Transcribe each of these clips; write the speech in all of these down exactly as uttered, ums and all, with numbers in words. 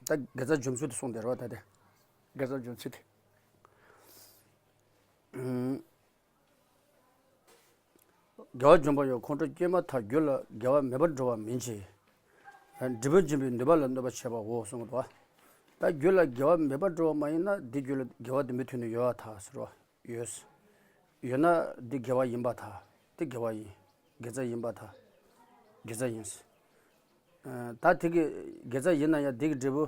ད་དགེ་རྩ་འཇོམས་ཚུལ་དེ་གསུངས་བསྡད་རེད་བ། ད་དེ་དགེ་རྩ་འཇོམས་ཚུལ་དེ། ཨུམ། དགེ་བ་འཇོམས་པ་ཡང་ཁོང་ཁྲོ་སྐྱེས་མ་ཐག་རྒྱུད་ལ་དགེ་བ་མེད་པར་འགྲོ་བ་མིན་གྱི། འབྲས་བུ་འབྱིན་པའི་ནུས་པ་ལ་གནོད་པ་བྱེད་པའོ་གསུངས་འདུག་བ། ད་རྒྱུད་ལ་དགེ་བ་མེད་པར་འགྲོ་བ་མ་ཡིན་ན་འདི་རྒྱུད་ལ་དགེ་བ་དེ་མུ་མཐུད་ནས་ཡོད་པར་ཐལ་ཟེར་བ། ཡོད། ཡོད་ན་འདི་དགེ་བ་ཡིན་པར་ཐལ། འདི་དགེ་བ་ཡིན། དགེ་རྩ་ཡིན་པར་ཐལ། དགེ་རྩ་ཡིན། ཨ། ད་དེ་གི་དགེ་རྩ་ཡིན་ན་ཡང་དེ་གི་འབྲས་བུ།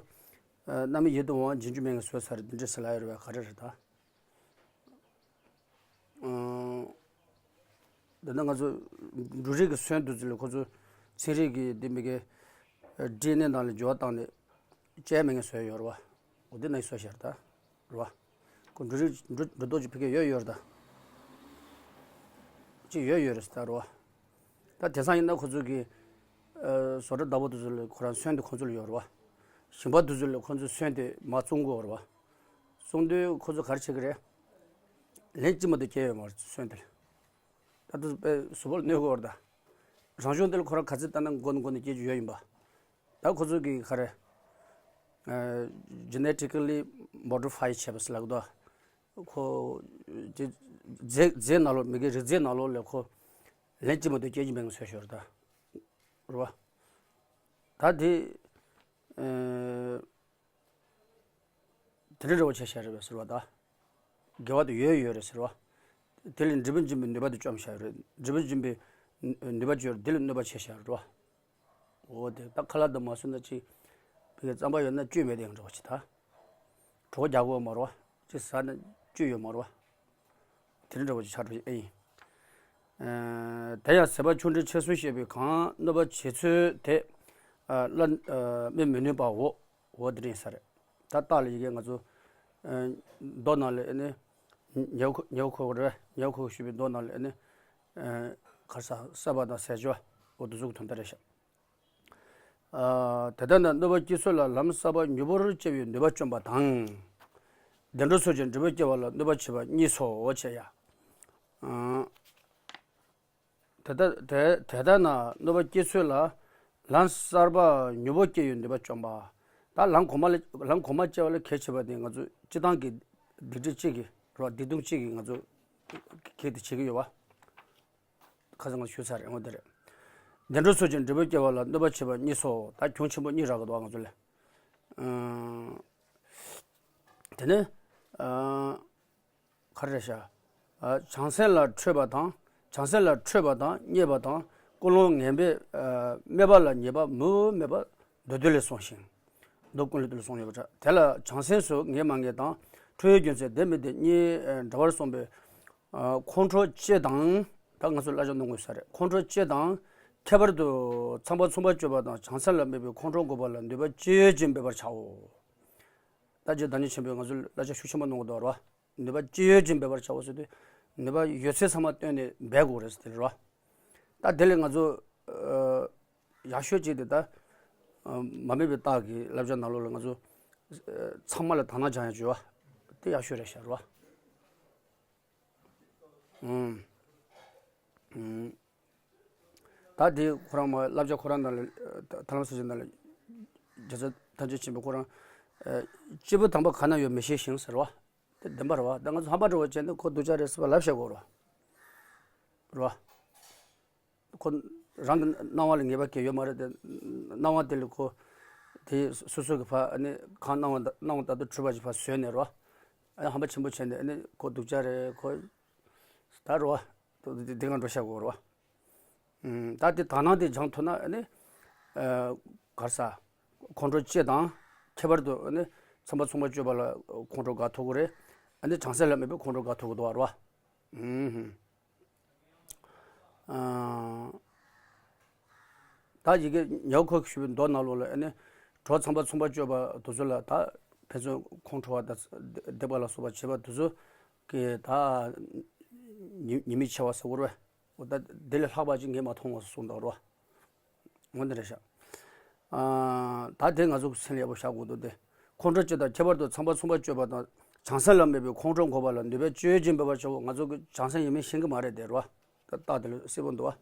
ཨ། རྣམ་སྨིན་ཡིད་དུ་འོང་བ་འབྱིན་རྒྱུ་མེད་ངེས་སོ་ཟེར་འདི་འདྲ་ཟེར་ལབ་ཡོད་རེད་བས། ག་རེ་རེད་ད། ཨ། འདི་ན་ང་ཚོ་འབྲུ་རིགས་ཀྱི་སོན་དེ་ཚོ་ལ་ཁོ་ཚོ་ཚན་རིག་གི་འདི་མི་གི་ཌི་ཨེན་ཨེ་ནང་ལ་འགྱུར་བ་བཏང་ནས་སྐྱེ་མེད་ངེས་སོ་ཡོད་རེད་བ། འོ་འདི་ན་ཡིན་སོ་ཤར་ད། རེད་བ། ཁོ་འབྲུ་རིགས་འབྲུ་འབྲུ་རྡོག་ཅིག་ཕ་གིར་ཡོད་ཡོད་རེད་ད། ཅིག་ཡོད་ཡོད་རེད་ད། རེད་བ། ད་དེང་སང་ཡིན་ན་ཁོ་ཚོ་གི། ཨ། བཟོ་གྲྭ་བདག་པོ་དེ་ཚོ་ལ་ཁོ་རང་སོན་དེ་ཁོ་ཚོ་ལ་ཡོད་རེད་བ། ཞིང་པ་དེ་ཚོ་ལ་ཁོ་ཚོའི་སོན་དེ་མར་བཙོང་གི་ཡོད་རེད་བ། བཙོང་དུས་ཁོ་ཚོ་ག་རེ་བྱེད་ཀྱི་རེད། ལན་གཅིག་མ་གཏོགས་སྐྱེ་ཡོད་མ་རེད་སོན་དེ་ལ། ད་དེ་ཚོ་དཔེ་གཟུགས་པོ་ལ་གནོད་གི་ཡོད་རེད་ད། རང་བྱུང་དེ་ལ་ཁོ་རང་ག་ཚོད་ལྟ་ན་མགོ་ནས་མགོ་ནས་སྐྱེ་རྒྱུ་ཡོད་ཡིན་པ། ད་ཁོ་ཚོ་གིས་ག་རེ། ཨ། ཇེ་ནེ་ཊི་ཀ་ལི་མོ་ཌི་ཕའི་བྱས་པ་ཟེར་ལབ་གི་འདུག་ཁོ་རྫས་རྫས་ནང་ལོགས་མི་གི་རིགས་རྫས་ནང་ལོགས་ལ་ཁོ་ལན་གཅིག་མ་གཏོགས་སྐྱེ་རྒྱུ་མེད་ངེས་སོ་ཤར་ད། རེད་བ། ད་དེ། ཨ། དེ་འདྲ་འདྲ་བོ་བྱས་བཞག་རེད་པས་ཟེར་བ་ད། དགེ་བ་དེ་ཡོད་ཡོད་རེད་ཟེར་བ། དེ་ལས་འབྲས་བུ་འབྱིན་པའི་ནུས་པ་དེ་བཅོམ་བཞག་རེད། འབྲས་བུ་འབྱིན་པའི་ནུས་པ་ཅིག་ཡོད་རེད། དེ་ལས་གནོད་པ་བྱས་བཞག་རེད་བ། འོ་དེ་ད་ཁ་ལག་དེ་མ་ཟོས་ན་ཅིག་ཕ་གིར་རྩམ་པ་ཡོད་ན་བཅུད་མེད་དེ་ཡང་འདྲ་བོ་ཅིག་ད། གྲོད་ཁོག་རྒྱགས་ཀྱི་ཡོད་མ་རེད་བ། ཅིག་ཟ་ན་བཅུད་ཡོད་མ་རེད་བ། དེ་འདྲ་འདྲ་བོ་ཅིག་ཆགས་འགྲོ་ཨེ་ཡིན། ཨ། དེ་ཡང་ཟད་པ་ཆུང་འབྲིང་ཆེ་གསུམ་བཤད་པའི་གང་གནོད་པ་བྱེད་ཚུལ་དེ། ཨ། སླར་སྨོས་མི་ནུས་པའོ། འོ་དེ་འདྲ་ཡིན་ས་རེད། ད་རྟགས་ལ་ཡི་གེ་ང་ཚོ། ཨ། མདོ་ནང་ལ་ཨ་ནི། ཉེ་བ་ཉེ་བ་ཁོ་རེད། ཉེ་བ་ཁོ་ཞུས་པའི་མདོ་ནང་ལ་ཨ་ནི། ཨ། ག་རེ་ཟ། བསད་པ་དང་ཟས་སྦྱོར། འོ་དེ་ཚོ་གི་དོན་དག་རེད་ཤག་ཨ། དེ་ལྟར་ན་གནོད་པ་སྐྱེལ་ཚུལ་ལ་ལམ་གསར་པ་མྱུར་པོར་སྐྱེ་བའི་ནུས་པ་བཅོམ་པ་དང་། བདེ་འགྲོ་ཚུལ་གྱིས་འབྲས་བུ་སྐྱེ་བ་ལ་གནོད་པ་བྱེད་པ་གཉིས་སོ་ཞེས་ཡ། ཨ། དེ་ལྟ་དེ་དེ་ལྟར་ན་གནོད་པ་སྐྱེལ་ཚུལ་ལ་ལམ་གསར་པ་མྱུར་པོ་སྐྱེ་བའི་ནུས་པ་བཅོམ་པ། ད་ལམ་གོང་མ་ལ་ལམ་གོང་མ་སྐྱེ་བ་ལ་གལ་ཆེ་བ་དེ་ང་ཚོ་སྤྱིར་བཏང་གི་སྡིག་སྒྲིབ་གཅིག་གི་རོ། སྡིག་ལྟུང་གཅིག་གིས་ང་ཚོ་གེགས་དེ་བྱེད་ཀྱི་ཡོད་བ། ཁ་སང་ང་ཞུས་ཚར་རེད། འོ་དེ་རེད། བདེ་འགྲོ་ཚུལ་གྱིས་འབྲས་བུ་སྐྱེ་བ་ལ་གནོད་པ་བྱེད་པ་གཉིས་སོ། ད་གྱོང་ཆེན་པོ་གཉིས་རག་གི་འདུག་ང་ཚོ་ལ། ཨང་། དེ་ནས། ཨང་། ག་རེ་རེད་ཤག་ཨ། བྱང་སེམས་ལ་ཁྲོས་པ་དང་། བྱང་སེམས་ལ་ཁྲོས་པ་དང་བརྙས་པ་དང་ཀུན་སློང་ངན་པས། ཨ། སྨད་པ་ལ་ཉེས་པ་མུ་མེད་པར་མདོ་སྡེ་ལས་གསུངས་ཤིང་། མདོ་ཀུན་སློང་དེ་ལ་གསུངས་ཡོད་པ་འདྲ། དེ་ལ་བྱང་སེམས་སུ་ངེས་མ་ངེས་དང་ཁྲོ་བའི་རྒྱུ་མཚན་བདེན་མི་བདེན་གཉིས་འདྲ་བར་གསུངས་པས། ཨ། ཁོང་ཁྲོ་སྐྱེ་དང་། ད་ང་ཚོ་བསླབ་བྱ་གནང་དགོས་ས་རེད། ཁོང་ཁྲོ་སྐྱེ་དང་། ཁྱད་པར་དུ་ཚངས་པ་མཚུངས་པར་སྤྱོད་པ་དང་བྱང་སེམས་ལ་དམིགས་པའི་ཁོང་ཁྲོ་འགོག་པ་ལ་ནུས་པ་ཅི་ཡོད་ཀྱིས་འབད་པར་བྱའོ། ད་རྗེ་བདག་ཉིད་ཆེན་པོས་ང་ཚོ་བསླབ་བྱ་ཤུགས་ཆེན་པོ་གནང་གི་འདུག་རེད་བ། ནུས་པ་ཅི་ཡོད་ཀྱིས་འབད་པར་བྱའོ་ཟེར་དུས། ནུས་པ་ཡོད་ཚད་ཚང་མ་བཏོན་ནས་འབད་དགོས་རེད་ཟེར་དེ་རེད་བ། ད་དེ་ལས་ང་ཚོ། ཨ། ཡག་ཤོས་ཅིག་དེ་ད། ཨ། མ་དམིགས་པའི་རྟགས་ཀྱི་བསླབ་བྱ་ནང་ལོགས་ལ་ང་ཚོ། ཨ། ཚང་མ་ལ་དག་སྣང་སྦྱང་ཡག་བྱེད་པ། དེ་ཡག་ཤོས་རེད་ཤག་རེད་བ། ཨུམ། ཨུམ། ད་དེ་ཁོ་རང་མ་བསླབ་བྱ་ཁོ་རང་ནང་ལ། ཨ། ཐར་ལམ་ས་བཅད་ནང་ལ། རྒྱལ་སྲས་ཐམས་ཅད་མཁྱེན་པ་ཁོ་རང་། ཨ། སྐྱེས་བུ་དམ་པ་གང་ན་ཡོད་མི་ཤེས་ཤིང་ཟེར་བ། དེ་བདེན་པ་རེད་བ། ད་ང་ཚོ་ཧམ་པ་འདྲ་བོ་བྱས་ནས་ཁོ་སྡུག་ཅག་རེད་ཟེར་བ་ལབ་བཤད་དགོས་རེད་བ། རེད་བ། ཁོ་རང་གི་སྣང་བ་ལ་ངེས་པ་གང་ཡང་ཡོད་མ་རེད་དེ། སྣང་བ་དེ་ལ་ཁོ། དེ་སོ་སོ་གི་ཕར་ཨ་ནི་གང་སྣང་བ་ད་སྣང་བ་ད་དུང་འཁྲུལ་པ་ཞིག་ཕར་བཟོས་ནས་རེད་བ། ཨ་ནི་ཧམ་པ་ཆེན་པོ་བྱས་ནས་ཨ་ནི་ཁོ་སྡུག་ཅག་རེད། ཁོ་ད་རེད་བ། དེ་དེ་གང་འགྲོ་བཤད་དགོས་རེད་བ། ཨུམ། ད་དེ་དག་སྣང་དེ་སྦྱང་ཐུབ་ན་ཨ་ནི། ཨ། ག་རེ་ཟ། ཁོང་ཁྲོ་སྐྱེ་དང་། ཁྱད་པར་དུ་ཨ་ནི་ཚངས་པ་མཚུངས་པར་སྤྱོད་པ་ལ་ཁོང་ཁྲོ་དགག་ཐུབ་ཀྱི་རེད། ཨ་ནི་བྱང་སེམས་ལ་དམིགས་པའི་ཁོང་ཁྲོ་དགག་ཐུབ་ཀྱི་འདུག་བ་རེད་བ། ཨུམ། ཨ། ད་ཡི་གེ་ཉེ་བ་ཁོ་ཞུས་པའི་མདོ་ནང་ལོགས་ལ་ཨ་ནི། གྲོགས་ཚངས་པ་མཚུངས་པར་སྤྱོད་པ་དེ་ཚོ་ལ་ད་ཕན་ཚུན་ཁོང་ཁྲོ་བ་དང་སྡིག་པ་ལ་སོགས་པ་བྱེད་པ་དེ་ཚོ་གི་ད་ཉེས་ཉེས་དམིགས་ཆེ་བ་ཟེར་དགོས་རེད་བས། འོ་ད་དེ་ལས་ལྷག་པ་ཅིག་ངས་མ་མཐོང་བ་གསུངས་འདུག་རེད་བ། འོ་འདི་རེད་ཤག་ཨ། ད་དེ་ང་ཚོ་སེམས་ལ་ཡག་པོ་བཞག་དགོས་འདུག་སྟེ། ཁོང་ཁྲོ་སྐྱེ་དང་། ཁྱད་པར་དུ་ཚངས་པ་མཚུངས་པར་སྤྱོད་པ་དང་བྱང་སེམས་ལ་དམིགས་པའི་ཁོང་ཁྲོ་འགོག་པ་ལ་ནུས་པ་ཅི་ཡོད་ཀྱིས་འབད་པར་བྱའོ། ང་ཚོ་གི་བྱང་སེམས་ཡིན་མིན་ཤེས་ཀྱི་མ་རེད་དེ་རེད་བ། ད་རྟགས་དེ་ལ་གསལ་པོ་འདུག་བ།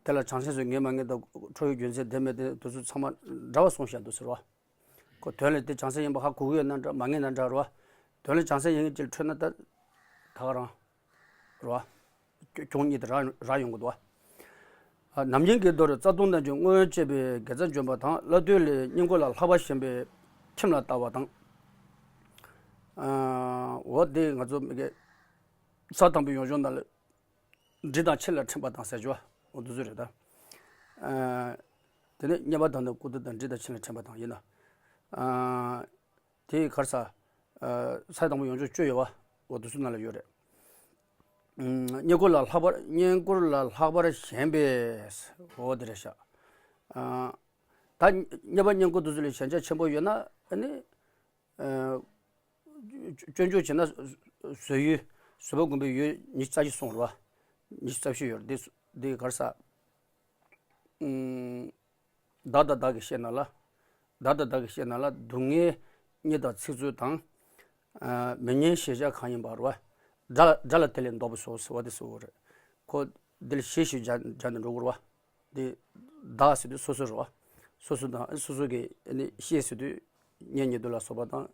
དེ་ལ་བྱང་སེམས་སུ་ངེས་མ་ངེས་དང་ཁྲོ་བའི་རྒྱུ་མཚན་བདེན་མི་བདེན་དེ་ཚོ་ཚང་མ་འདྲ་བ་གསུངས་བཞག་འདུག་ཟེར་བ། ཁོ་དོན་ལ་དེ་བྱང་སེམས་ཡིན་པ་ཧ་གོ་གི་ཡོད་ན་འདྲ་མ་ངེས་ན་འདྲ་རོ། དོན་ལ་བྱང་སེམས་ཡིན་གྱི་འཕྲོད་ན་ད་ད་ག་རང་རོ། གྱོང་གཉིས་དེ་རག་རག་ཡོང་གི་འདུག་ཨ། ནམ་ཉིན་གྱི་མདོར་རྩ་ལྟུང་རྣམས་ཀྱི་སྔོན་བཅད་པའི་དགེ་རྩ་འཇོམས་པ་དང་། བླ་བརྡུང་ལས་སྔས་མགོ་ལ་ལྷག་པར་ཞེན་པའི་ཁྱིམ་ལ་ལྟ་བ་དང་། ཨ། འོ་དེ་ང་ཚོ་མི་དགེ་ས་དང་པོའི་ཡོངས་སྦྱོང་ནང་ལ་འདྲི་དང་ཕྱིར་ལ་འཕྲེང་བ་དང་ཟེར་རྒྱུ་བ། འོ་དེ་ཚོ་རེད་ད། ཨ། དེ་ནས་རྙེད་པ་དང་ནི་ཀུན་བཏུས་དང་། འདྲི་དང་ཕྱིར་ལ་འཕྲེང་བ་དང་ཡིན་ན། ཨ། དེའི་གར་ས། ཨ། ས་དང་པོ་ཡོངས་སྦྱོང་བཅུ་ཡོད་བ། འོ་དེ་ཚོ་ནང་ལ་ཡོད་རེད། ཨུམ། སྔས་མགོ་ལ་ལྷག་པར། སྔས་མགོ་ལ་ལྷག་པར་ཞེན་པས། འོ་དེ་རེད་ཤག་ཨ། ད་རྙེད་པ་སྔས་མགོ་དེ་ཚོ་ལ་ཞེན་ཆགས་ཆེན་པོ་ཡོད་ན་ཨ་ནི། ཨ། སྤྱོད་འཇུག་བྱས་ན་བཟོད་ཡུལ། བཟོད་པ་སྒོམ་པའི་ཡུལ་ཉི་ཤུ་རྩ་བཞི་གསུངས་རེད་བ། ཉི་ཤུ་རྩ་བཞི་ཡོད་རེད། འདི་འདི་གར་ས། ཨུམ། བདག་དང་བདག་གི་ཤེས་རྣམས་ལ། བདག་དང་བདག་གི་ཤེས་རྣམས་ལ། སྡུག་བསྔལ་བརྙས་དང་ཚིག་རྩུབ་དང་། ཨ། མི་སྙན་ཞེས་བྱ་གང་ཡིན་པ་རེད་བ། དགྲ་དགྲ་ལ་དེ་ལས་བཟློག་པའི་ཚུལ་ཟེར་བ་དེ་གསུངས་པ་རེད། ཁོ་འདི་ལ་ཞེས་ཞེས་སྦྱར་སྦྱར་ནས་འགྲོ་དགོས་རེད་བ། འདི་བདག་ཟེར་དུས་སོ་སོ་རེད་བ། སོ་སོ་དང་སོ་སོ་གི་ཨ་ནི་ཤེས་ཟེར་དུས་གཉེན་ཉེ་དུ་ལ་སོགས་པ་དང་།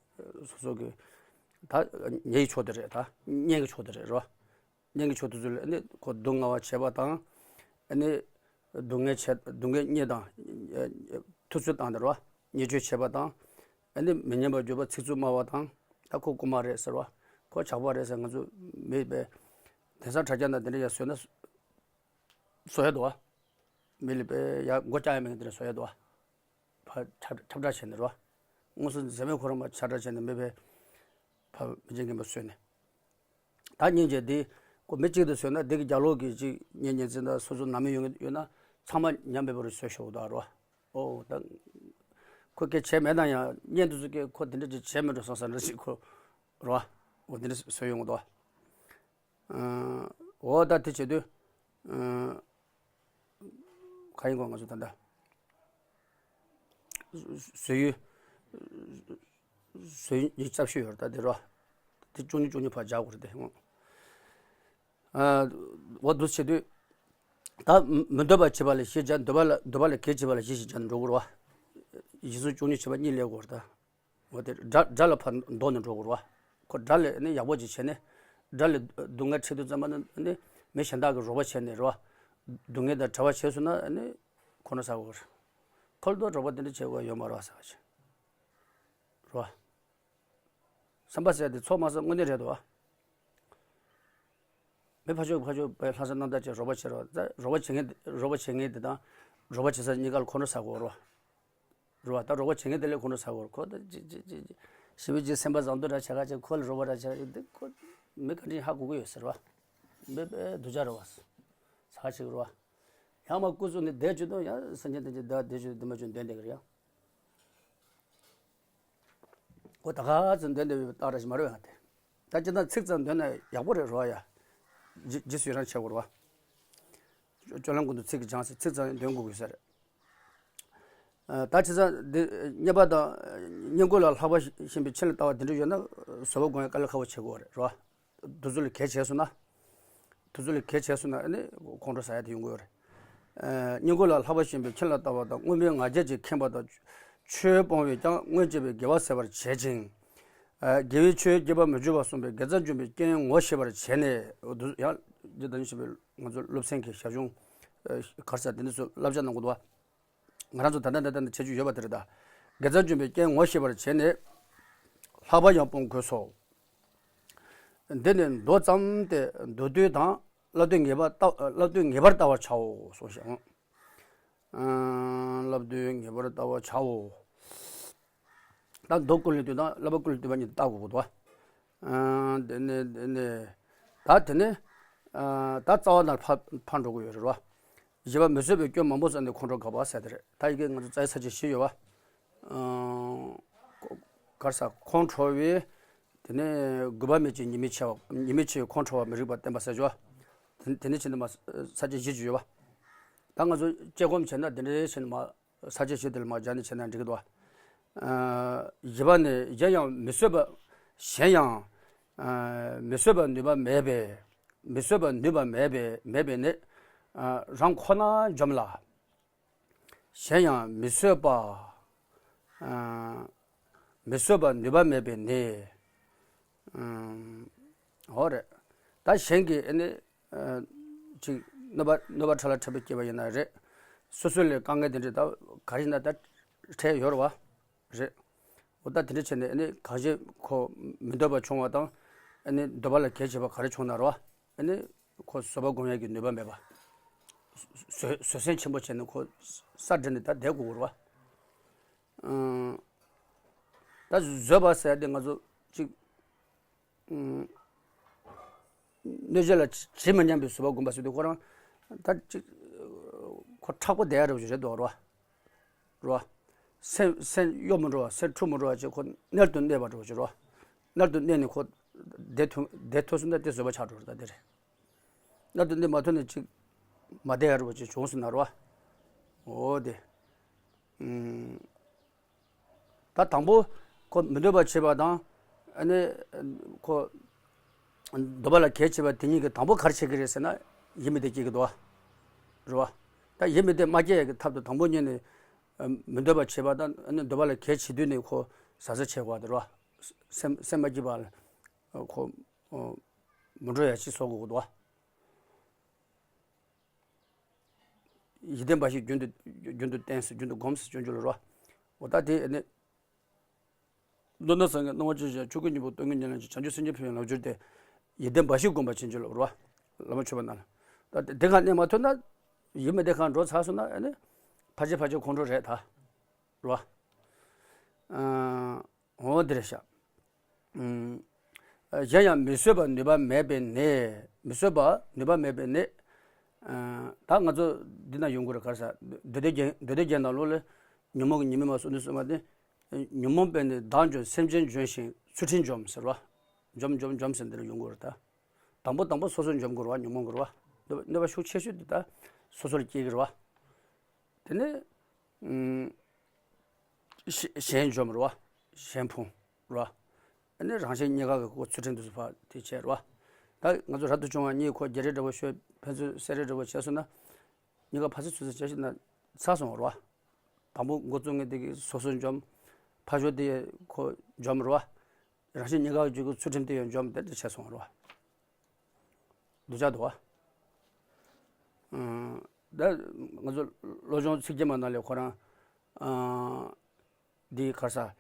སོ་སོ་གི་ད་ཉེ་ཡི་ཕྱོགས་དེ་རེད། ད་གཉེན་གྱི་ཕྱོགས་དེ་རེད་རེད་བ། གཉེན་གྱི་ཕྱོགས་དེ་ཚོ་ལ་ཨ་ནི་ཁོ་སྡུག་བསྔལ་བ་བྱེད་པ་དང་། ཨ་ནི་སྡུག་བསྔལ་བྱེད། སྡུག་བསྔལ་བརྙས་དང་། ཨ། ཐུབ་ཚོད་བཏང་དེ་རེད་བ། བརྙས་བཅོས་བྱེད་པ་དང་། ཨ་ནི་མི་སྙན་པར་བརྗོད་པ། ཚིག་རྩུབ་སྨྲ་བ་དང་། ད་ཁོ་རྐུན་མ་རེད་ཟེར་བ། ཁོ་ཇག་པ་རེད་ཟེར། ང་ཚོ་མི་པའི་དེང་སང་དྲ་རྒྱ་ནང་དེ་འདྲ་ཡ་བཟོས་ན་བཟོ་ཡ་འདུག་བ། མི་ལ་པའི་ཡ་མགོ་བཀྱག་ཡ་མེད་མཁན་དེ་འདྲ་བཟོ་ཡ་འདུག་བ། ཕ་ཁྱབ་ཁྱབ་བསྒྲགས་བྱས་ནས་རོ། དངོས་སུ་འཛེམ་མེད་ཁོ་རང་མ་ཁྱབ་བསྒྲགས་བྱས་ནས་མི་ཕའི་ཕ་མི་བྱེད་མཁན་པ་བཟོས་ནས། ད་སྙིང་རྗེ་འདི་ཁོ་མི་གཅིག་ཏུ་བཟོས་ན་འདི་གི་རྒྱབ་ལོགས་ཀྱི་གཅིག་གཉེན་ཉེ་ཚན་དང་སོ་སོ་ནང་མི་ཡོང་གི་ཡོད་ན་ཚང་མ་ཉམས་པའི་བར་བཟོས་ཤོག་ད་རོ། ཨོ་ད་ཁོ་སྐད་ཆ་མེད་ན་ཡང་སྙན་དུ་ཚུགས་ཀྱི་ཁོ་འདི་འདྲ་ཅིག་བྱས་མི་འགྲོ་བསམ་བསམ་འདྲ་ཞིག་ཁོ་རོ། ཨོ་འདི་འདྲ་བཟོས་ཡོང་གི་འདུག་འོ་ད་དེ་བྱེད་དུས། ག་ཡིན་གོ་ང་ཚོ་ད་ལྟ། བཟོད་ཡུལ། བཟོད་ཡུལ་རྩ་བཤད་ཡོད་རེད་ད་དེ་རོ། དེ་བཅུ་གཉིས་བཅུ་གཉིས་ཕར་སྦྱར་དགོས་རེད་དེ། འོ་འདུག་བྱེད་དུས། ད་མི་འདོད་པ་བྱེད་པ་ལ་བཞི་སྦྱར། འདོད་པ་ལ་འདོད་པ་ལ་གེགས་བྱེད་པ་ལ་བཞི་ཞིག་སྦྱར་ནས་འགྲོ་དགོས་རེད་བ། བཞི་གསུམ་བཅུ་གཉིས་བྱེད་པ་གཉིས་ལས་དགོས་རེད་ད། འོ་དེ་དགྲ་དགྲ་ལ་ཕར་ལྡོག་ནས་འགྲོ་དགོས་རེད་བ། ཁོ་དགྲ་ལ་ནི་ཡག་པོ་ཅིག་བྱས་ནས། དགྲ་ལ་སྡུག་བསྔལ་འཕྲད་དུས་ཙམ་པ་ནི་ནི་མི་གཞན་དག་གིས་རོགས་པ་བྱས་ནས་རེད་བ། སྡུག་བསྔལ་དང་བྲལ་བ་བྱས་སོང་ན་ནི་ཁོང་ཁྲོ་ཟ་དགོས་རེད། ཁོ་ལ་ལྡོག་རོགས་པ་དེ་འདྲ་བྱེད་དགོས་ཡོད་མ་རེད་བ་ཟེར་བ་ཅིག་རེད་བ། བསམ་པ་ཟེར་དེ་ཚོགས་མ་ཟེར་དངོས་གནས་རེད་དོ། མི་ཕར་ཕྱོགས་ཕར་ཕྱོགས་པའི་ལྷག་བསམ་རྣམ་དག་ཅིག་རོགས་པ་བྱེད་རོགས། ད་རོགས་པ་བྱེད་མཁན་རོགས་པ་བྱེད་མཁན་དེ་དང་རོགས་པ་བྱེད་ས་གཉིས་ཀ་ལ་ཁོང་ཁྲོ་ཟ་དགོས་རེད་བ། རེད་བ། ད་རོགས་པ་བྱེད་མཁན་དེ་ལས་ཁོང་ཁྲོ་ཟ་དགོས་རེད། ཁོ་ད་ཅི་ཅི་ཅི་ཅི་ཞི་བའི་ཅིག་སེམས་པ་བཟང་འདོད་འདྲ་བྱེད་ག་ཅིག་ཁོ་ལ་རོགས་པ་འདྲ་བྱེད་ག་ཅིག་དེ་ཁོ་མི་ག་འདྲ་ཧ་གོ་གི་ཡོད་ཟེར་བ། མི་དཔེ་སྡུག་ཅག་རེད་བ། ཟ་ཅིག་རེད་བ། ཡང་མ་སྐུ་གཟུགས་ནི་བསྡད་བཅུག་དང་ཡང་སེམས་ཅན་ཐམས་ཅད་བདེ་བ་བདེ་བཅུག་འདི་མ་བཅུག་འདོན་བསྡད་གི་རེད་ཡང་། ཁོ་ད་ག་ཚོད་འདོན་བསྡད་པའི་རྟགས་ར་ཞིག་མ་རེད་བ་དེ། ད་ཅི་ད་ཚིག་ཙམ་འདོན་ན་ཡག་པོ་རེད་རོ་ཡ། རྗེས་རྗེས་སུ་ཡི་རང་བྱེད་དགོས་རེད་བ། སྤྱོད་ལམ་ཀུན་ཏུ་ཚིག་གི་སྦྱངས་ཚེ་ཚིག་ཙམ་འདོན་དགོས་ཀྱི་ཟེར། ཨ། ད་བྱས་ཙང་འདི་རྙེད་པ་དང་སྔས་མགོ་ལ་ལྷག་པར་ཞེན་པའི་ཁྱིམ་ལ་ལྟ་བ་དེ་འདྲ་ཡོད་ན་བཟོད་པ་སྒོམ་ཡ་དཀའ་ལས་ཁག་པོ་བྱེད་དགོས་རེད་རོ། དེ་ཚོ་ལ་གེགས་བྱས་སོང་ན། དེ་ཚོ་ལ་གེགས་བྱས་སོང་ན་ཨ་ནི་ཁོང་ཁྲོ་ཟ་ཡ་དེ་ཡོང་གི་ཡོད་རེད། ཨ། སྔས་མགོ་ལ་ལྷག་པར་ཞེན་པའི་ཁྱིམ་ལ་ལྟ་བ་དང་། མངོན་པའི་ང་རྒྱལ་གྱིས་ཁེངས་པ་དང་། ཆོས་སྤོང་བས་ཀྱང་སྔོན་བྱས་པའི་དགེ་བ་ཟད་པར་བྱེད་ཅིང་། ཨ། དགེ་བའི་ཆོས་བསྐྱེད་པར་མི་འགྱུར་བར་གསུངས་པས་དགེ་རྩ་འཇོམས་པའི་རྐྱེན་ངོ་ཤེས་པར་བྱས་ནས། འོ་དུ་ཡང་འདི་ད་ནི་ཞེས་པའི་ང་ཚོ་སློབ་ཚན་གྱི་ཞབས་ཞུ་གར་ས་དེ་འདི་ཚོ་བསླབ་བྱ་གནང་དགོས་འདུག་བ། ང་རང་ཚོ་ད་ལྟ་འདི་ལྟ་འདི་བྱེད་རྒྱུ་ཡོད་པ་དེ་རེད་ད། དགེ་རྩ་འཇོམས་པའི་རྐྱེན་ངོ་ཤེས་པར་བྱས་ནས། ལྷག་པར་ཡང་སྤོང་དགོས་སོ། འདི་ནི་མདོ་ཙམ་སྟེ་མདོ་སྡུད་དང་བསླབ་བསྡུ་ངེས་པར་ལྟ། བསླབ་བསྡུ་ངེས་པར་ལྟ་བར་བྱའོ་གསུངས་ཤིང་། ཨ། བསླབ་བསྡུ་ངེས་པར་ལྟ་བར་བྱའོ། ད་མདོ་ཀུན་ལས་བཏུས་དང་བསླབ་པ་ཀུན་ལས་བཏུས་པ་གཉིས་ལྟ་དགོས་ཀྱི་འདུག་བ། ཨ། དེ་ནས་དེ་ནས་ད་དེ་ནས་ཨ། ད་རྩ་བ་ནས་ཕར་ཕར་འགྲོ་དགོས་ཡོད་རེད་བ། བཞི་པ་མི་བཟོད་པའི་སྐྱོན་མང་པོ་བསགས་ནས་ཁོང་ཁྲོ་འགག་པ་ཟེར་དེ་རེད། ད་ཡི་གེ་ང་ཚོ་རྩ་ཡི་ས་བཅད་བཞི་ཡོད་བ། ཨ། གར་ས་ཁོང་ཁྲོ་བའི། དེ་ནས་དགོས་པ་མེད་ཅིང་ཉེས་དམིགས་ཆེ་བ། ཉེས་དམིགས་ཆེ་བའི་ཁོང་ཁྲོ་བ་མི་རིགས་པ་བསྟན་པ་ཟེར་ཅོ། དེ་དེ་ནས་ཕྱིན་ཏེ་མ་ས་བཅད་བཞི་ཅིག་ཡོད་བ། ད་ང་ཚོ་དཔྱད་སྒོམ་བྱས་ན་དེ་འདྲའི་ཕྱིན་ཏེ་མ་ས་བཅད་བཞི་དེ་ལ་མ་སྦྱར་ནས་བྱས་ན་འགྲིག་གི་འདུག་བ། ཨ། བཞི་པ་ནི་གཞན་ཡང་མི་བཟོད་པ། གཞན་ཡང་ཨ། མི་བཟོད་པ་ནུས་པ་མེད་པས། མི་བཟོད་པ་ནུས་པ་མེད་པས། མེད་པས་ནི། ཨ། རང་ཁོ་ན་འཇོམས་ལ། གཞན་ཡང་མི་བཟོད་པ། ཨ། མི་བཟོད་པ་ནུས་པ་མེད་པའི་ནད། ཨོ་རེད། ད་གཞན་གྱིས་ཨ་ནི་ཅིག་གནོད་པ་གནོད་པ་ཕྲ་ལ་ཕྲན་བུ་བསྐྱལ་བ་ཡིན་ན་རེད། སོ་སོ་ལ་དཀའ་ངལ་དེ་འདྲ་ད་ག་རེ་ཡིན་ན་ད་འཕྲད་ཡོད་རེད་བ། རེད། འོ་ད་དེ་འདྲ་བྱས་ནས་ཨ་ནི་གང་ཞིག་ཁོ་མི་འདོད་པ་བྱུང་བ་དང་། ཨ་ནི་འདོད་པ་ལ་གལ་ཆེ་བ་ག་རེ་བྱུང་ན་རེད་བ། ཨ་ནི་ཁོ་བཟོད་པ་སྒོམ་ཡག་གི་ནུས་པ་མེད་པ། བཟོད་བཟོད་བསྲན་ཆེན་པོ་བྱས་ནས་ཁོ་ས་བསྒྲིལ་ནས་ད་བསྡད་དགོས་རེད་བ། ཨང་། ད་བཟོད་པ་ཟེར་ཡ་དེ་ང་ཚོ་གཅིག་ཨང་། གནོད་བྱེད་ལ་ཇི་མ་སྙམ་པའི་བཟོད་པ་སྒོམ་པ་ཟེར་དུས་ཁོ་རང་ད་གཅིག་ཁོ་མཁྲེགས་པོ་བསྡད་ཡ་རེད་བ་ཞིག་རེད་འདུག་རེད་བ། རེད་བ། སེམས་སེམས་གཡོ་མི་འགྲོ་བ། སེམས་འཁྲུག་མི་འགྲོ་བ་བྱས་ཁོ་མནལ་དུ་གནས་པ་འདྲ་བོ་ཞིག་རེད་བ། མནལ་དུ་གནས་ནས་ཁོ་བསྡད་ཐུབ་བསྡད་ཐུབ་སོང་ན་དེ་བཟོད་པ་ཆགས་འགྲོ་རེད་ད་དེ་རེད། མནལ་དུ་གནས་མ་ཐུབ་ནས་ཅིག་མ་བསྡད་ཡ་རེད་བ་ཅིག་བྱུང་སོང་ན་རེད་བ། འོ་དེ། ཨུམ། ད་དང་པོ་ཁོ་མི་འདོད་པ་བྱེད་པ་དང་། ཨ་ནི་ཁོ་འདོད་པ་ལ་གལ་ཆེ་བ་དེ་གཉིས་ཀྱིས་དང་པོ་ག་རེ་བྱེད་ཀྱི་རེད་ཟེར་ན་ཡིད་མི་བདེ་སྐྱེ་གི་འདུག་བ། རེད་བ། ད་ཡིད་མི་བདེ་མ་སྐྱེ་ཡག་གི་ཐབས་དུ་དང་པོ་ཉིད་ནས་མི་འདོད་པ་བྱེད་པ་དང་། ཨ་ནི་འདོད་པ་ལ་གལ་ཆེ་དུས་ནས་ཁོ་ཟ་ཟ་བྱེད་དགོས་པ་དེ་རེད་བ། སེམས་སེམས་མ་སྐྱིད་པ་ལ་ཁོ་མི་འགྲོ་ཡ་ཅིག་བཟོ་དགོས་ཀྱི་འདུག་བ། ཡིད་བདེ་འབའ་ཞིག་རྒྱུན་དུ་རྒྱུན་དུ་བསྟེན་ཟེར། རྒྱུན་དུ་སྒོམ་ཟེར་སྤྱོད་འཇུག་ལ་རོ། འོ་ད་དེ་ནི་མདོར་ན་སངས་རྒྱས་སྣང་བ་སྤྱོད་བྱེད་ཆོས་སྐུ་སྙིང་པོ་སྟོང་ཉིད་ཉམས་ལེན་བྱེད། བྱང་ཆུབ་སེམས་ཀྱི་ཕན་ཡོན་ལམ་སྦྱོར་ཏེ། ཡིད་བདེ་འབའ་ཞིག་བསྒོམ་པ་ཕྱིན་ཅི་ལོག་རོ། བླ་མ་མཆོད་པ་ན་ལ། ད་དེ་གང་གནས་མ་ཐུབ་ན་ཡིད་མི་བདེ་གང་འགྲོ་ཚར་སོང་ན་ཨ་ནི་ཕལ་ཆེར་ཕལ་ཆེར་ཁོང་ཁྲོ་རེད་ད། རོ། ཨ། འོ་འདིར་བཞག་ཨུམ། གཞན་ཡང་མི་བཟོད་པ་ནུས་པ་མེད་པའི་ནད། མི་བཟོད་པ་ནུས་པ་མེད་པའི་ནད། ཨ། ད་ང་ཚོ་འདི་ན་ཡོང་གི་རེད་ག་རེ་ཟེར། མདོ་སྡེ་རྒྱན་མདོ་སྡེ་རྒྱན་ནང་ལོགས་ལ་ཉོན་མོངས་ཀྱི་ཉེས་དམིགས་མ་གསུངས་ནས་གསུངས་པ་དེ། ཉོན་མོངས་པས་ནི་བདག་འཇོམས་སེམས་ཅན་འཇོམས་ཤིང་ཚུལ་ཁྲིམས་འཇོམས་ཟེར་བ། འཇོམས་འཇོམས་འཇོམས་ཟེར་འདི་ལ་ཡོང་གི་རེད་ད། དང་པོ་དང་པོ་སོ་སོ་འཇོམས་དགོས་རེད་བ། ཉོན་མོངས་དགོས་རེད་བ། གནོད་པ་གནོད་པ་ཤུགས་ཆེ་ཤོས་དེ་ད་སོ་སོ་ལ་སྐྱེ་གི་རེད་བ། དེ་ནས་ཨུམ། གཞན་གཞན་འཇོམས་རེད་བ། གཞན་ཕུང་རེད་བ། ཨ་ནི་རང་གཞན་གཉིས་ཀ་གི་ཁོ་ཚུལ་ཁྲིམས་དེ་ཚོ་ཕར་དེ་བྱས་རེད་བ། ད་ང་ཚོ་རབ་ཏུ་བྱུང་བ་གཉིས་ཁོ་རྒྱ་རིགས་འདྲ་བོ་ཤོད། ཕན་ཚུན་སེ་ར་འདྲ་བོ་བྱས་སོང་ན། གཉིས་ཀ་ཕར་ཚུར་ཚུར་ཚུར་བྱས་སོང་ན་ཚར་སོང་བ་རེད་བ། དང་པོ་འགོ་བཙུགས་མཁན་དེ་གིས་སོ་སོ་འཇོམས། ཕར་ཞོག་དེ་ཁོ་འཇོམས་རེད་བ། རང་གཞན་གཉིས་ཀ་གི་རྒྱུད་ཀྱི་ཚུལ་ཁྲིམས་དེ་ཡང་འཇོམས་དེ་འདྲ་བྱས་སོང་བ་རེད་བ། འདུག་ཅག་འདུག་བ། ཨང་། ད་ང་ཚོ་བློ་སྦྱོང་ཚིག་བརྒྱད་མ་ནང་ལས་ཁོ་རང་། ཨང་། འདི་ག་རེ་ཟེར།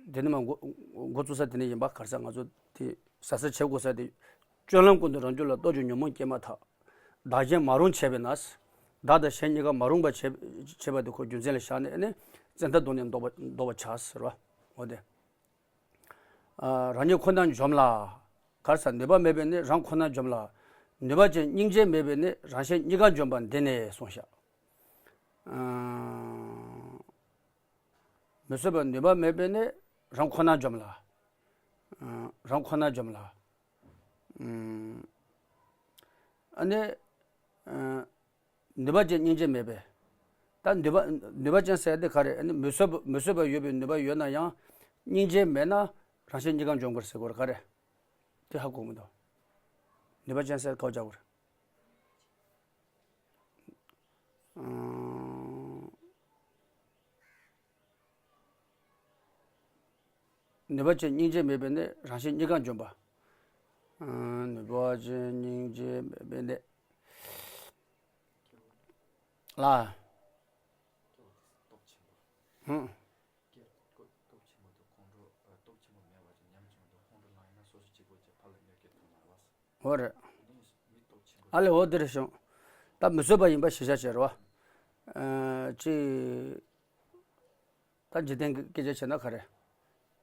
དེ་ནི་མ་འགོ་འགོ་བཙུགས་ས་དེ་ནས་ཡིན་པ། ག་རེ་ཟེར། ང་ཚོ་དེ་ཟ་ཟ་བྱེད་དགོས་ས་དེ། སྤྱོད་ལམ་ཀུན་ཏུ་རང་རྒྱུད་ལ། རྟོག་བཅས་ཉོན་མོངས་སྐྱེས་མ་ཐག་བདག་གཞན་མ་རུངས་བྱས་པས་ན། བདག་དང་གཞན་གཉིས་ཀ་མ་རུངས་པ་བྱས་བྱས་པ་དེ་ཁོ་རྒྱུ་མཚན་ལ་བཞག་ནས་ཨ་ནི་བཙན་ཐབས་བརྡུངས་ནས་བཟློག་པ་བཟློག་པ་བྱ་ཟེར་བ། འོ་དེ། ཨ། རང་ཉིད་ཁོ་ན་འཇོམས་ལ། ག་རེ་ཟེར། ནུས་པ་མེད་པས་ནི་རང་ཁོ་ན་འཇོམས་ལ། ནུས་པ་ཅན་སྙིང་རྗེ་མེད་པས་ནི་རང་གཞན་གཉིས་ཀ་འཇོམས་པ་འདི་ནས་གསུངས་ཤག་ཨ། མི་བཟོད་པ་ནུས་པ་མེད་པས་ནི་རང་ཁོ་ན་འཇོམས་ལ། ཨ། རང་ཁོ་ན་འཇོམས་ལ། ཨུམ། ཨ་ནི། ཨ། ནུས་པ་ཅན་སྙིང་རྗེ་མེད་པས། ད་ནུས་པ་ནུས་པ་ཅན་ཟེར་དེ་ག་རེ། ཨ་ནི་མི་བཟོད་པ་མི་བཟོད་པ་ཡོད་པའི་ནུས་པ་ཡོད་ན་ཡང་སྙིང་རྗེ་མེད་ན་རང་གཞན་གཉིས་ཀ་འཇོམས་དགོས་ཟེར་དགོས་རེད་ག་རེ། དེ་ཧ་གོ་མི་འདུག་ནུས་པ་ཅན་ཟེར་ག་པར་བྱ་དགོས་རེད། ཨང་། ནུས་པ་ཅན་སྙིང་རྗེ་མེད་པས་ནི་རང་གཞན་གཉིས་ཀ་འཇོམས་པ། ཨང་། ནུས་པ་ཅན་སྙིང་རྗེ་མེད་པས་ནི། ལ། ཧུམ། འོ་རེད། ཨ་ལས་འོ་དེ་རེད་བྱུང་། ད་མི་བཟོད་པ་ཡིན་པ་གཞིར་བཞག་བྱས་རེད་བ། ཨ། ཅི། ད་འཇིག་རྟེན་གྱི་སྐད་ཆ་བྱས་ན་ག་རེ།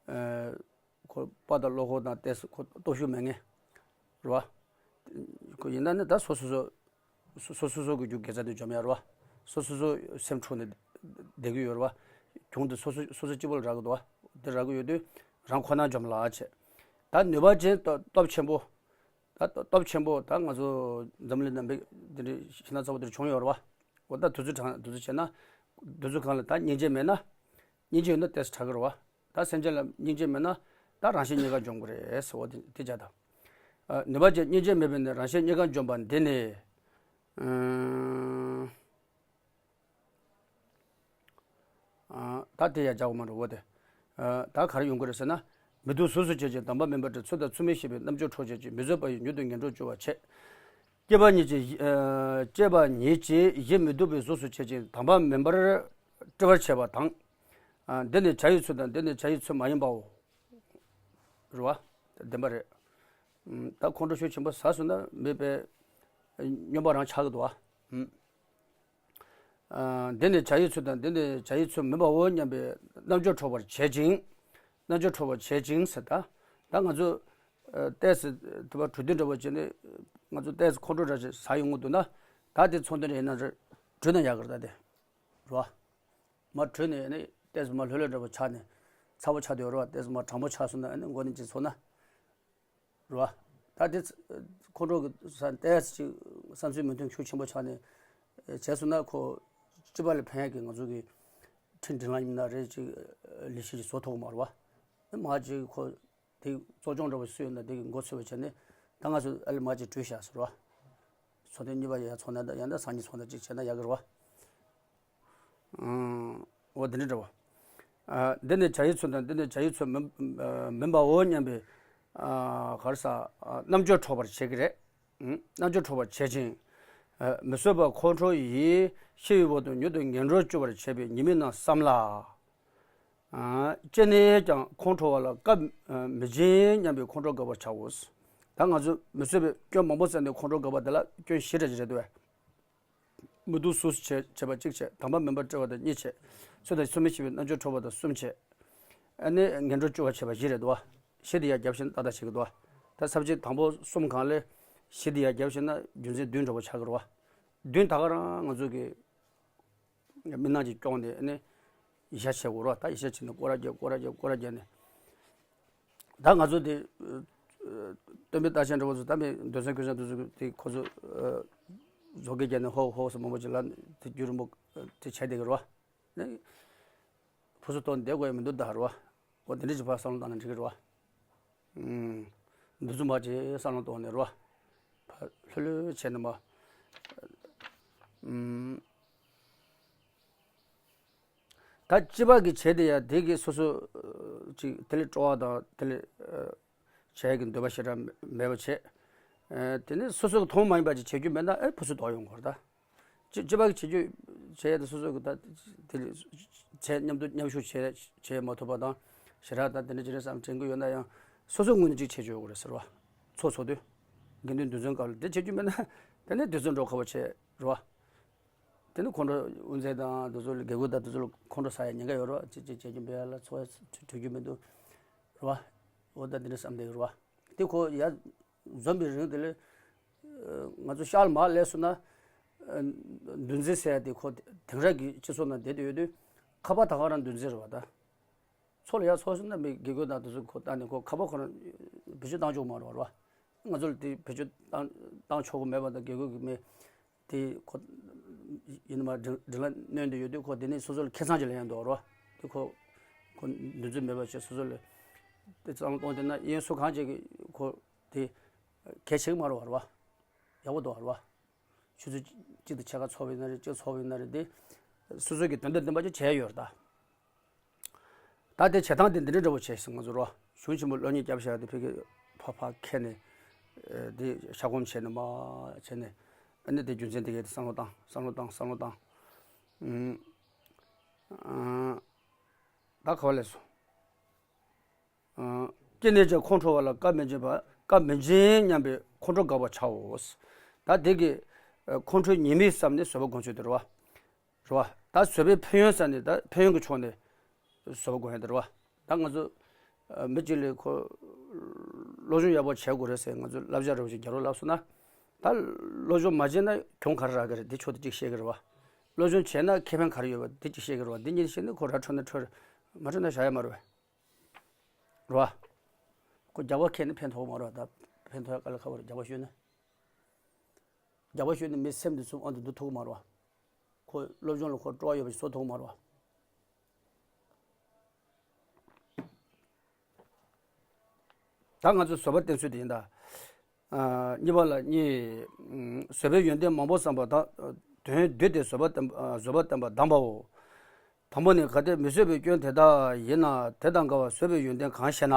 ཨ། ཁོ་དཔའ་དང་བློ་ཁོག་དང་ཏོག་ཙམ་ཁོ་སྟོབས་ཤུགས་མེད་མཁན་རེད་བ། ཁོ་ཡིན་ན་ནི་ད་སོ་སོ་སོ། སོ་སོ་སོ་སོ་གི་རྒྱུ་དགེ་རྩ་དེ་འཇོམས་ཡ་རེད་བ། སོ་སོ་སོ་སེམས་འཁྲུག་ནས་བསྡད་ཀྱི་ཡོད་རེད་བ། གྱོང་དེ་སོ་སོ་སོ་སོ་གཅིག་པོ་ལ་རག་གི་འདུག་བ། དེ་རག་གི་ཡོད་དུས་རང་ཁོ་ན་འཇོམས་ལ་བྱེད། ད་ནུས་པ་ཅན་སྟོབས་སྟོབས་ཆེན་པོ། ད་སྟོབས་ཆེན་པོ་ད་ང་ཚོ་འཛམ་གླིང་ནང་འདི་འདྲའི་ཤིང་ནགས་ཚ་པོ་དེར་བྱུང་ཡོད་རེད་བ། འོ་ད་དུས་ཚོད་གྲངས་དུས་ཚོད་བྱས་ན། དུས་ཚོད་གང་ལ་ད་སྙིང་རྗེ་མེད་ན། སྙིང་རྗེ་ཡོད་ན་ཏོག་ཙམ་དྲག་གི་རེད་བ། ད་སེམས་ཅན་ལ་སྙིང་རྗེ་མེད་ན་ད་རང་གཞན་གཉིས་ཀ་འཇོམས་དགོས་རེད་ཟེར་བ་དེ་དེ་བྱ་དང་། ཨ། ནུས་པ་ཅན་སྙིང་རྗེ་མེད་པས་ནི་རང་གཞན་གཉིས་ཀ་འཇོམས་པ་འདི་ནི། ཨ། ད་དེ་ཡ་བྱ་དགོས་མ་རེད་བ་དེ། ད་ག་རེ་ཡོང་གི་རེད་ཟེར་ན། མི་སྡུག་གཟུགས་སུ་བྱེད་ཅིང་དམ་པ་མིན་པར་སྤྲོ། ཚུལ་དང་ཚུལ་མིན་ཤེས་པས་རྣམ་འགྱུར་འཕྲོག་བྱེད་ཅིང་། མི་བཟོད་པ་ཡིས་མྱུར་དུ་ངན་འགྲོར་སྐྱོལ་བར་བྱེད། སྐྱེས་པ་ཉིད་ཀྱིས་ཨ་སྐྱེས་པ་ཉིད་ཀྱིས་ཡིད་མི་སྡུག་པའི་གཟུགས་སུ་བྱེད་ཅིང་དམ་པ་མིན་པར་སྤྲོ་བར་བྱེད་པ་དང་། ཨ་འདི་ནི་བྱ་བའི་ཚུལ་དང་འདི་ནི་བྱ་བའི་ཚུལ་མ་ཡིན་པའོ། རེད་བ། བདེན་པ་རེད། ད་ཁོང་ཁྲོ་ཤུགས་ཆེན་པོ་ཟ་སོང་ན་མི་དཔེ་སྨྱོན་པ་རང་ཆགས་ཀྱི་འདུག་བ། ཨ་འདི་ནི་བྱ་བའི་ཚུལ་དང་འདི་ནི་བྱ་བའི་ཚུལ་མིན་པའོ་སྙམ་པའི་རྣམ་འགྱུར་འཕྲོག་པར་བྱེད་ཅིང་། རྣམ་འགྱུར་འཕྲོག་པར་བྱེད་ཅིང་ཟེར་ད། ད་ང་ཚོ་ཨ་ཏོག་ཙམ་དུ་བ་གྲོས་བསྟུན་འདྲ་བོ་བྱས་ནས་ང་ཚོ་ཏོག་ཙམ་ཁོང་ཁྲོ་འདྲ་ཞིག་ཟ་ཡོང་གི་འདུག་ན། ད་དེ་ཚོགས་འདུ་ནས་ཡིན་ན་རེད། གྲོས་ན་ཡག་གི་རེད་ད་དེ། རེད་བ། མར་གྲོས་ནས་ནི་ཏོག་ཙམ་མར་ལྷོད་ལྷོད་འདྲ་བོ་ཆགས་ནས་ཚ་བོ་ཆགས་དུས་རེད་བ། ཏོག་ཙམ་མར་གྲང་མོ་ཆགས་སོང་ན་ནི་མགོ་ནས་ཅིག་ཚོར་ན། རེད་བ། ད་དེ་ཁོང་ཁྲོ་གི་ས་ཏོག་ཙམ་ཅིག་བསམ་ཚུལ་མི་མཐུན་ཤུགས་ཆེན་པོ་ཆགས་ནས་བྱས་སོང་ན་ཁོ་སྤྱི་པ་ལ་ཕན་ཡག་གི་ང་ཚོ་གི་ཁྲིམས་སྒྲིག་ལམ་ཡིན་ན་རེད་ཅིག་ལས་གཞི་ཅིག་བཟོ་ཐུབ་ཀྱི་མ་རེད་བ། མར་ཅིག་ཁོ་དེ་གཙོ་སྐྱོང་འདྲ་བོ་སུ་ཡོད་ན་དེ་གི་མགོ་ཚོས་པ་བྱས་ནས་ད་ང་ཚོ་ཨ་ལེ་མར་ཅིག་གྲོས་བཞག་ཟེར་བ། ཚོགས་ཐེངས་གཉིས་པ་ཡར་ཚོགས་ན་ད་ཡང་ད་སང་ཉིན་ཚོགས་ན་ཅིག་བྱས་ན་ཡག་གི་རེད་བ། ཨང་། འོ་འདི་འདྲ་འདྲ་བ། ཨ་འདི་ནི་བྱ་ཡི་ཚུལ་དང་འདི་ནི་བྱ་ཡི་ཚུལ་མིན་ཨ་མིན་པའོ་སྙམ་པའི་ཨ་ག་རེ་ཟ། ཨ་རྣམ་འགྱུར་འཕྲོག་པར་བྱེད་ཀྱི་རེད། ཨང་། རྣམ་འགྱུར་འཕྲོག་པར་བྱེད་ཅིང་། ཨ་མི་བཟོད་པ་ཁོང་ཁྲོ་ཡིས་ཤི་བའི་བར་དུ་མྱུར་དུ་ངན་འགྲོར་སྐྱོལ་བར་བྱེད་པའི་ཉེས་དམིགས་རྣམས་བསམ་ལ། ཨ་ཅི་ནས་ཀྱང་ཁོང་ཁྲོ་བ་ལ་སྐབས་ཨ་མི་འབྱིན་སྙམ་པའི་ཁོང་ཁྲོ་དགག་པར་བྱའོ། ད་ང་ཚོ་མི་བཟོད་པའི་སྐྱོན་མང་པོ་བཙལ་ནས་ཁོང་ཁྲོ་དགག་པ་དེ་ལ་སྐྱོན་བཞི་རེ་རེད་འདུག་བས། མི་སྡུག་གཟུགས་སུ་བྱེད་བྱེད་པ་གཅིག་བྱས། དམ་པ་མིན་པར་སྤྲོ་བ་དང་གཉིས་བྱས། ཚུལ་དང་ཚུལ་མིན་ཤེས་པའི་རྣམ་འགྱུར་འཕྲོག་པ་དང་གསུམ་བྱས། ཨ་ནི་ངན་འགྲོར་སྐྱོལ་བར་བྱེད་པ་བཞི་རེད་འདུག་བ། བཞི་དེ་ཡར་རྒྱབ་བཞིན་ཏག་ཏག་བྱེད་ཀྱི་འདུག་བ། ད་ས་བཅད་དང་པོ་གསུམ་སྒང་ལས་བཞི་དེ་ཡར་རྒྱབ་བཞིན་ན་རྒྱུ་མཚན་བདུན་འདྲ་བོ་ཆགས་ཀྱི་རེད་བ། བདུན་ད་ག་རང་ང་ཚོ་གི་མི་སྣང་ཅིག་སྐྱོང་ནས་ཨ་ནི་ཡིད་ཆེས་བྱེད་དགོས་རེད་བ། ད་ཡིད་ཆེས་བྱས་ནས་སྐོར་ར་རྒྱབ་སྐོར་ར་རྒྱབ་སྐོར་ར་རྒྱབ་ནས། ད་ང་ཚོ་དེ་སྟོན་པའི་རྟགས་ཅན་འདྲ་བོ་ཚོ་ད་མི་འདོད་སེམས་ཀུན་བཟང་དེ་ཚོ་དེ་ཁོ་ཚོ་བཟོ་དགེ་རྒྱ་ནས་ཧོ་ཧོ་སོ་མང་པོ་ཅིག་ལ་དེ་རྒྱུ་རིན་པོ་དེ་བྱས་བསྡད་ཀྱི་རེད་བ། ནི་ཕུ་སུ་ཏོ་འདེ་དགོས་ཡ་མི་འདུག་ད་རེད་བ། འོ་དེ་འདྲ་ཅིག་ཕར་བསམ་བློ་བཏང་ན་འགྲིག་གི་རེད་བ། འདི་ཚོ་མ་བྱེད་བསམ་བློ་གཏོང་ནས་རེད་བ། ཕར་ལྷོད་ལྷོད་བྱས་ནས་མ། ད་སྤྱི་པ་གི་བྱས་དེ་ཡ་དེ་གི་སོ་སོ་ཅིག་དེ་ལས་སྤྲོ་བ་དང་དེ་ལས་བྱས་ཀྱི་འདོད་པ་ཞེ་དྲག་མེད་པ་བྱས། དེ་ནས་སོ་སོ་གི་མཐོང་མ་ཡིན་པ་ཅིག་བྱེད་རྒྱུ་མེད་ན་ཨེ་ཕུ་སུ་དོག་ཡོང་གི་རེད་ད། སྤྱི་སྤྱི་པ་གི་བྱེད་རྒྱུ་བྱས་དེ་སོ་སོ་གི་ད་དེ་ལས་བྱས་མཉམ་དུ་མཉམ་ཞུགས་བྱས་བྱས་མ་ཐུབ་པ་དང་ཞེ་དྲག་ད་དེ་འདྲ་ཅིག་རེད་བསམ་དྲན་གི་ཡོད་ན་ཡང་སོ་སོ་ངོས་ནས་ཅིག་བྱེད་ཆོག་གི་རེད་ཟེར་བ། ཚོགས་ཚོགས་དུས་དགེ་འདུན་འདུ་འཛོམས་སྐབས་ལ་དེ་བྱེད་རྒྱུ་མེད་ན་དེ་ནས་དུས་ཚོད་འགྲོ་ཁག་པོ་བྱས་རེད་བ། དེ་ནི་ཁོང་ཁྲོ་དབུ་མཛད་དང་དེ་ཚོ་ལ་དགེ་བསྐོས་དང་དེ་ཚོ་ལ་ཁོང་ཁྲོ་ཟ་ཡ་ཉེན་ཁ་ཡོད་རེད་བ། ཅི་ཅི་བྱེད་རྒྱུ་མེད་ལ་ཚོགས་ཡ་གྲོལ་རྒྱུ་མི་འདུག་རེད་བ། འོ་ད་འདི་འདྲ་བསམ་བསྡད་ཡོད་རེད་བ། དེ་ཁོ་ཡ་འཛོམས་པའི་རིང་དེ་ལས་ང་ཚོ་ཤར་ལ་མར་སླེབས་སོང་ན་འདུ་འཛི་ཟེར་ཡ་དེ་ཁོ་དེང་རབས་ཀྱི་སྤྱི་ཚོགས་ནང་བསྡད་དུ་ཡོད་དུས་ཁ་པར་ད་ག་རང་འདུ་འཛི་རེད་བ་ད། ཚོགས་ལ་ཡར་ཚོགས་ཟིན་ན་མི་དགེ་བསྐོས་དང་དེ་ཚོ་ཁོ་ལྟ་ནས་ཁོ་ཁ་པར་ཁོ་རང་བེད་སྤྱོད་བཏང་ཆོག་མ་རེད་བ། ང་ཚོ་ལ་དེ་བེད་སྤྱོད་བཏང་བཏང་ཆོག་གི་མེད་པ་དང་དགེ་བསྐོས་ཀྱི་མི་དེ་ཁོ་ཡིན་ནི་མ་དྲིན་དྲིན་ལན་གནོན་དུ་ཡོད་དུས་ཁོ་དེ་ནས་སོ་སོ་ལ་ཁེ་བཟང་ཅིག་ལེན་ཡ་འདུག་རེད་བ། དེ་ཁོ་ཁོ་འདུ་འཛི་མེད་པ་བྱས་སོ་སོ་ལ་དེ་བསམ་བློ་གཏོང་བསྡད་ན་གཡས་སུ་གང་ཅིག་གིས་ཁོ་དེ་གལ་ཆེ་གི་མ་རེད་བ། རེད་བ། ཡག་པོ་འདུག་རེད་བ། ཆུ་ཚོད་གཅིག་དང་ཕྱེད་ཀ་ཚོགས་པ་ཡིན་ན་རེད། གཅིག་ཚོགས་པ་ཡིན་ན་རེད། དེ་སོ་སོ་གི་དོན་དང་ལྡན་པ་ཅིག་བྱས་ཡོད་རེད་ད། ད་དེ་བྱེད་སྟངས་དེ་འདི་འདྲ་འདྲ་པོ་བྱས་སོང་ང་ཚོ་རོ། གཞུང་ཆེན་པོ་བློ་ཉེས་བརྒྱབ་བཞག་དེ་ཕ་གི་ཕ་ཕ་ཁྱེར་ནས་དེ་ཤ་སྐོམ་བྱས་ནས་མ་བྱས་ནས་ཨ་ནི་དེ་རྒྱུ་མཚན་དེ་གས་དེ་བསམ་བློ་བཏང་བསམ་བློ་བཏང་བསམ་བློ་བཏང་། ཨུམ། ཨ། ད་ག་བ་ལས་སོང་། ཨ། སྐྱེས་ནས་ཀྱང་ཁོང་ཁྲོ་བ་ལ་སྐབས་མི་འབྱིན་པ་སྐབས་མི་འབྱིན་སྙམ་པའི་ཁོང་ཁྲོ་དགག་པར་བྱའོ། ད་དེ་གི་ཁོང་ཁྲོའི་ཉེས་དམིགས་བསམ་ནས་བཟོད་པ་སྒོམ་ཚུལ་དེ་རེད་བ། རེད་བ། ད་བཟོད་པའི་ཕན་ཡོན་བསམ་ནས་ད་ཕན་ཡོན་གྱི་ཕྱོགས་ནས་བཟོད་པ་སྒོམ་ཡ་དེ་རེད་བ། ད་ང་ཚོ་མི་གཅིག་ལ་ཁོ་སློབ་སྦྱོང་ཡག་པོ་བྱེད་དགོས་རེད་ཟེར་ང་ཚོ་བསླབ་བྱ་རེ་བ་ཞིག་རྒྱག་རོགས་ལབ་སོང་ན། ད་སློབ་སྦྱོང་མ་བྱས་ན་གྱོང་ག་རེ་རག་གི་རེད་དེ་ཕྱོགས་དེ་གཅིག་བཤད་གི་རེད་བ། སློབ་སྦྱོང་བྱས་ན་ཁེ་ཕན་ག་རེ་ཡོད་པ་དེ་གཅིག་བཤད་གི་རེད་བ། འདི་གཉིས་བཤད་ནས་ཁོ་ར་འཕྲོད་ན་འཕྲོད་རེད། མ་འཕྲོད་ན་བཞག་ཡ་མ་རེད་བས། རེད་བ། ཁོ་རྒྱག་པ་ཁེལ་ནས་ཕན་ཐོགས་མ་རེད་བ། ད་ཕན་ཐོགས་ཡ་དཀའ་ལས་ཁག་པོ་རེད། རྒྱག་པ་ཤོད་ན། རྒྱག་པ་ཤོད་ནས་མི་སེམས་འདི་ཚུར་ཨང་དུ་བསྡུ་ཐུབ་ཀྱི་མ་རེད་བ། ཁོ་སློབ་སྦྱོང་ལ་ཁོ་སྤྲོ་བ་ཡོད་པ་ཞིག་བཟོ་ཐུབ་ཀྱི་མ་རེད་བ། ད་ང་ཚོས་བཟོད་པ་བསྟེན་ཚུལ་དེ་ཡིན་ད། ཨ། གཉིས་པ་ལ་གཉིས། ཨ། བཟོད་པའི་ཡོན་ཏན་མང་པོ་བསམ་པ་དང་། དོན་བསྡུས་ཏེ་བཟོད་པ་བསྟེན་པ། ཨ། བཟོད་པ་བསྟེན་པ་དམ་པའོ། དང་པོ་ནི། གལ་ཏེ་མི་བཟོད་པའི་སྐྱོན་དེ་དག་ཡིན་ན། དེ་དང་འགལ་བ་བཟོད་པའི་ཡོན་ཏན་གང་ཞེ་ན།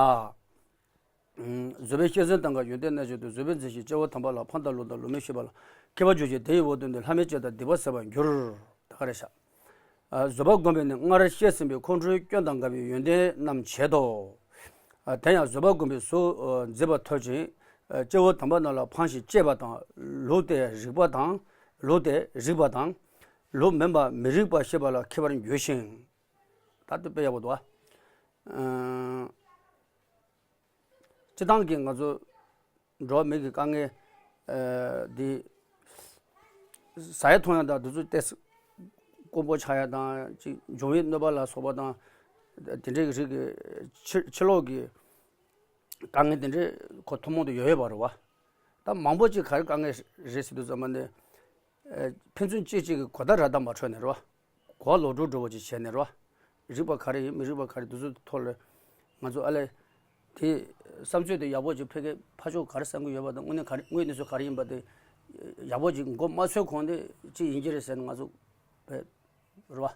བཟོད་པའི་ཤེར་ཕྱིན་དང་འགལ་ཡོན་ཏན་རྣམ་བཞི་སྟེ། བཟོད་པའི་མཛེས་ཤིང་སྐྱེ་བོ་དམ་པ་ལ། ཕན་དང་ལུས་དང་ལུས་མིན་ཤེས་པ་ལ། མཁས་པར་འགྱུར་ཞིང་དེ་ཡི་འོག་ཏུ་ནི། ལྷ་མིན་སྤྱོད་དང་སྡིག་པ་སེལ་བར་འགྱུར། ད་ག་རེ་བྱ། བཟོད་པ་བསྒོམས་པས་ནི་སྔར་བཤད་ཟིན་པའི་ཁོང་ཁྲོའི་སྐྱོན་དང་འགལ་བའི་ཡོན་ཏན་རྣམས་བྱེད་དོ། དེ་ཡང་བཟོད་པ་བསྒོམས་པས་གཟུགས་མཛེས་པ་ཐོབ་ཅིང་། སྐྱེ་བོ་དམ་པ་རྣམས་ལ་ཕན་ཞིང་གཅེས་པ་དང་། ལུས་དེ་རིག་པ་དང་། ལུས་དེ་རིག་པ་དང་། ལུས་མིན་པ་མི་རིག་པ་ཤེས་པ་ལ་མཁས་པར་འགྱུར་ཞིང་། ད་དེ་དཔེ་ཡག་པོ་འདུག་ཨ། སྤྱིར་བཏང་གི་ང་ཚོ་འགྲོ་བ་མི་གི་དཀའ་ངལ་འདི་ཟ་ཡ་འཐུང་ཡ་དང་། དེ་ཚོ་ཏོག་ཙམ་དཀོན་པོ་ཆགས་ཡ་དང་། ཅིག་འབྱུང་བའི་གནོད་པ་ལ་སོགས་པ་དང་། དེ་འདྲའི་རིགས་ཀྱི་ཕྱི་ཕྱི་ལོགས་ཀྱི་དཀའ་ངལ་དེ་འདྲའི་ཁོ་ཐུན་མོང་དུ་ཡོད་ཡོད་པ་རེད་བ། ད་མང་པོ་ཅིག་ག་རེ་དཀའ་ངལ་རེད་ཟེར་དུས་ཙམ་པ་ནི། ཕན་ཚུན་གཅིག་གཅིག་གི་གོ་བརྡ་ར་བཏབ་མ་འཕྲོད་ནས་རེད་བ། གོ་བ་ལོག་འགྲོ་འགྲོ་བ་ཅིག་བྱས་ནས་རེད་བ། རིག་པ་ག་རེ་ཡིན། མི་རིག་པ་ག་རེ། དེ་ཚོའི་ཐོག་ལ་ང་ཚོ་ཨ་ལས་དེ་བསམ་ཚུལ་དེ་ཡག་པོ་ཅིག་ཕལ་སྐད་ཕར་ཕྱོགས་ག་རེ་བསམ་གྱི་ཡོད་པ་དང་། དངོས་གནས་ག་རེ། དངོས་གནས་ཚུལ་ག་རེ་ཡིན་པ་དེ་ཡག་པོ་ཅིག་མགོ་མ་ཚོས་གོང་དེ་ཅི་ཡིན་གྱི་རེད་ཟེར་ནས། ང་ཚོ་བས་རེད་བ།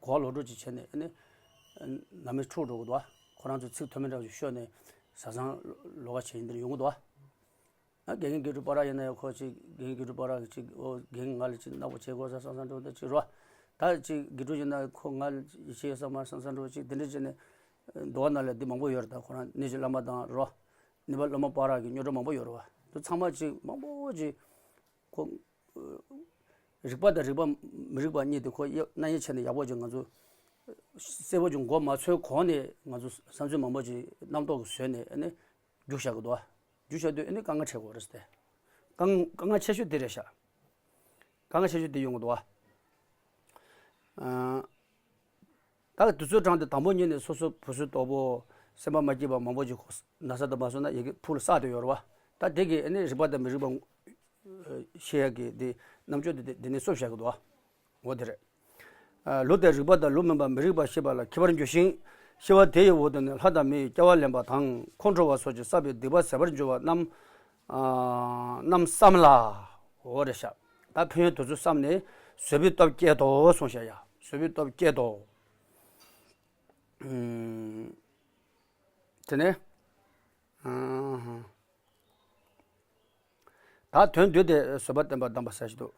གོ་བ་ལོག་འགྲོ་ཅིག་བྱས་ནས་ཨ་ནི་ནང་མི་འཁྲུག་འགྲོ་གི་འདུག་བ། ཁོ་རང་ཚོ་ཚིག་མཐོ་དམན་འདྲ་བོ་ཅིག་ཤོད་ནས་བཟའ་ཚང་ལོགས་ཀ་བྱས་ཡིན་འདིར་ཡོང་གི་འདུག་བ། ཨ། དགེ་རྒན་དགེ་ཕྲུག་བར་ཡིན་ན་ཡང་ཁོ་ཅིག་དགེ་རྒན་དགེ་ཕྲུག་བར་གི་ཅིག་ཨོ་རྒན་ང་ལ་ཅིག་ནག་པོ་བྱེད་དགོས་ས་བསམ་བསམ་འགྲོ་འདི་ཅིག་རོ། ད་ཅིག་དགེ་ཕྲུག་ཡིན་ན་ཁོ་ང་ལ་ཡིད་ཆེས་ཡོད་ས་མ་རེད་བསམ་བསམ་འགྲོ། ཅིག་དེ་འདྲ་བྱས་ནས་འདུག་བ། ན་ལས་འདི་མང་པོ་ཡོད་རེད། ད་ཁོ་རང་ནི་ཅིག་བླ་མ་དང་རོ། ནི་པ་བླ་མ་བར་གི་རྙོག་དྲ་མང་པོ་ཡོད་རེད་བ། དེ་ཚང་མ་ཅིག་མང་པོ་ཅིག་ཁོ་རིག་པ་དང་རིག་པ་མི་རིག་པ་གཉིས་དེ་ཁོ་དབྱེ་རྣ་ཡས་བྱས་ནས་ཡག་པོ་ཅིག་ང་ཚོ་གསལ་པོ་ཅིག་མགོ་མ་ཚོས་གོང་ནས་ང་ཚོ་བསམ་ཚུལ་མང་པོ་ཅིག་རྣམ་རྟོག་གིས་བཟོས་ནས་ཨ་ནི་རྒྱུགས་བཞག་གི་འདུག་བ། རྒྱུགས་བཞག་དུས་ཨ་ནི་དཀའ་ངལ་འཕྲད་ཀྱི་ཡོད་རེད་ཟེར་ཏེ། དཀའ་དཀའ་ངལ་ཆེ་ཤོས་དེ་རེད་ཤག་དཀའ་ངལ་ཆེ་ཤོས་དེ་ཡོང་གི་འདུག་བ། ཨ། ད་དུས་ཚོད་གྲངས་དེ་དང་པོ་ཉིད་ནས་སོ་སོ་བུ་སུ་དོག་པོ་སེམས་པ་མ་སྐྱིད་པ་མང་པོ་ཅིག་ཁོ་ན་ཚ་དང་མ་སོང་ན་ཡི་གེ་ཕུགས་ལ་བསགས་བསྡད་ཡོད་རེད་བ། ད་དེ་གི་ཨ་ནི་རིག་པ་དང་མི་རིག་པ་ཤེས་ཡག་གི་དེ་རྣམ་དཔྱོད་དེ་དེ་ནས་གསོ་བཞག་གི་འདུག་བ། འོ་དེ་རེད། ཨ། ལུས་དེ་རིག་པ་དང་ལུས་མིན་པ་མི་རིག་པ་ཤེས་པ་ལ་མཁས་པར་འགྱུར་ཞིང་། ཤེས་པ་དེ་ཡི་འོག་ཏུ་ནི་ལྷ་དང་མི་ཡི་སྐྱེ་བ་ལེན་པ་དང་ཁོང་ཁྲོ་བ་སོགས་ཀྱིས་བསགས་པའི་སྡིག་པ་ཟད་པར་འགྱུར་བ་རྣམས། ཨ། རྣམས་བསམ་ལ། འོ་རེད་ཤག་ད་ཕན་ཡོན་དེ་ཚོ་བསམ་ནས་བཟོད་པའི་སྟོབས་བསྐྱེད་དོ་གསུངས་ཤག་ཡ། བཟོད་པའི་སྟོབས་བསྐྱེད་དོ། ཨུམ། དེ་ནས། ཨ། ད་དོན་བསྡུས་ཏེ་བཟོད་པ་བསྟན་པ་གདམས་པ་ཟེར་ཞིག་འདུག་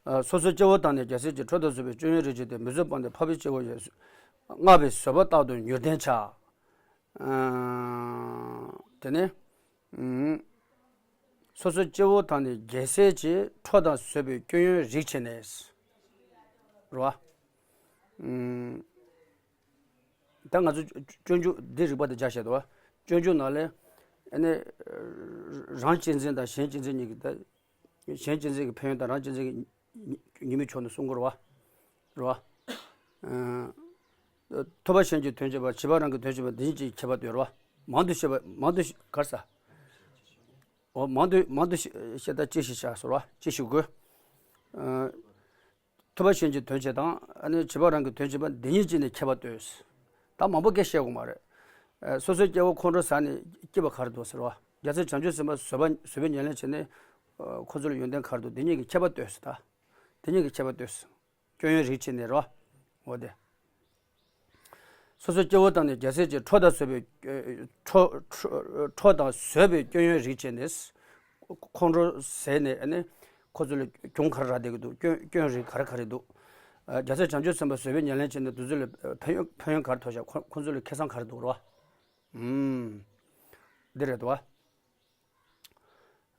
ཨ། སོ་སོ་སྐྱེ་བོ་དང་ནི་རྒྱལ་སྲས་ཀྱི། ཁྲོ་དང་བཟོད་པའི་སྐྱོན་ཡོན་རིགས་བྱས་ཏེ། མི་བཟོད་སྤངས་ཏེ་འཕགས་པའི་སྐྱེ་བོ་ཡི། བསྔགས་པའི་བཟོད་པ་རྟག་ཏུ་མྱུར་ལྡན་བྱ། ཨ། དེ་ནས། ཨུམ། སོ་སོ་སྐྱེ་བོ་དང་ནི་རྒྱལ་སྲས་ཀྱི། ཁྲོ་དང་བཟོད་པའི་སྐྱོན་ཡོན་རིགས་བྱས་ནས། རེད་བ། ཨུམ། ད་ང་ཚོ་སྤྱོད་འཇུག་འདི་རིག་པ་དང་སྦྱར་བཤད་དོ། སྤྱོད་འཇུག་ནང་ལས་ཨ་ནི་རང་གཅེས་འཛིན་དང་གཞན་གཅེས་འཛིན་གཉིས་ཀྱི། ད་གཞན་གཅེས་འཛིན་གྱི་ཕན་ཡོན་དང་རང་གཅེས་འཛིན་གྱི་ཉེས་དམིགས་ཕྱོགས་ནས་གསུང་དགོས་རེད་བ། རེད་བ། ཨ། ཐོས་པ་གཞན་གྱི་དོན་བྱེད་པ། བྱིས་པ་རང་གི་དོན་བྱེད་པ། འདི་གཉིས་ཀྱི་ཁྱད་པར་དུ་ཡོད་རེད་བ། མང་དུ་བཤད་པ། མང་དུ་ག་རེ་ཟ། འོ། མང་དུ་མང་དུ་བཤད་ད་ཅི་ཞིག་བྱ་ཟེར་བ། ཅི་ཞིག་དགོས། ཨ། ཐོས་པ་གཞན་གྱི་དོན་བྱེད་དང་། ཨ་ནི་བྱིས་པ་རང་གི་དོན་བྱེད་པ་འདི་གཉིས་ཀྱི་ནི་ཁྱད་པར་ལྟོས། ད་མང་པོ་སྐད་བཤད་དགོས་མ་རེད། ཨ། སོ་སོའི་སྐྱེ་བོ་ཁོང་ཁྲོ་ཟ་ནས་སྐྱིད་པ་ག་རེ་འདུག་ཟེར་བ། རྒྱལ་སྲས་བྱང་ཆུབ་སེམས་དཔའ་བཟོད་པ་བཟོད་པས་ཉེར་ལེན་བྱས་ནས། ཨ། ཁོ་ཚོ་ལ་ཡོན་ཏན་ག་རེ་འདུག་འདི་གཉིས་ཀྱི་ཁྱད་པར་ལྟོས་ཟེར། ད་འདི་གཉིས་ཀྱི་ཁྱད་པར་ལྟོས། སྐྱོན་ཡོན་རིགས་བྱས་ནས་རོ། འོ་དེ། སོ་སོ་སྐྱེ་བོ་དང་ནི་རྒྱལ་སྲས་ཀྱི། ཁྲོ་དང་བཟོད་པའི། ཁྲོ་ཁྲོ་ཁྲོ་དང་བཟོད་པའི་སྐྱོན་ཡོན་རིགས་བྱས་ནས། ཁོང་ཁྲོ་ཟས་ནས་ཨ་ནི་ཁོ་ཚོ་ལ་གྱོང་ག་རེ་རག་བསྡད་ཀྱི་འདུག་སྐྱོན་སྐྱོན་རིགས་ག་རེ་ག་རེ་འདུག་རྒྱལ་སྲས་བྱང་ཆུབ་སེམས་དཔའ་བཟོད་པས་ཉེར་ལེན་བྱས་ནས་དེ་ཚོ་ལ་ཕན་ཡོན་ཕན་ཡོན་ག་རེ་ཐོགས་ཤག་ཁོ་ཁོ་ཚོ་ལ་ཁེ་བཟང་ག་རེ་འདུག་རོ། ཨུམ། འདི་རེད་དོ།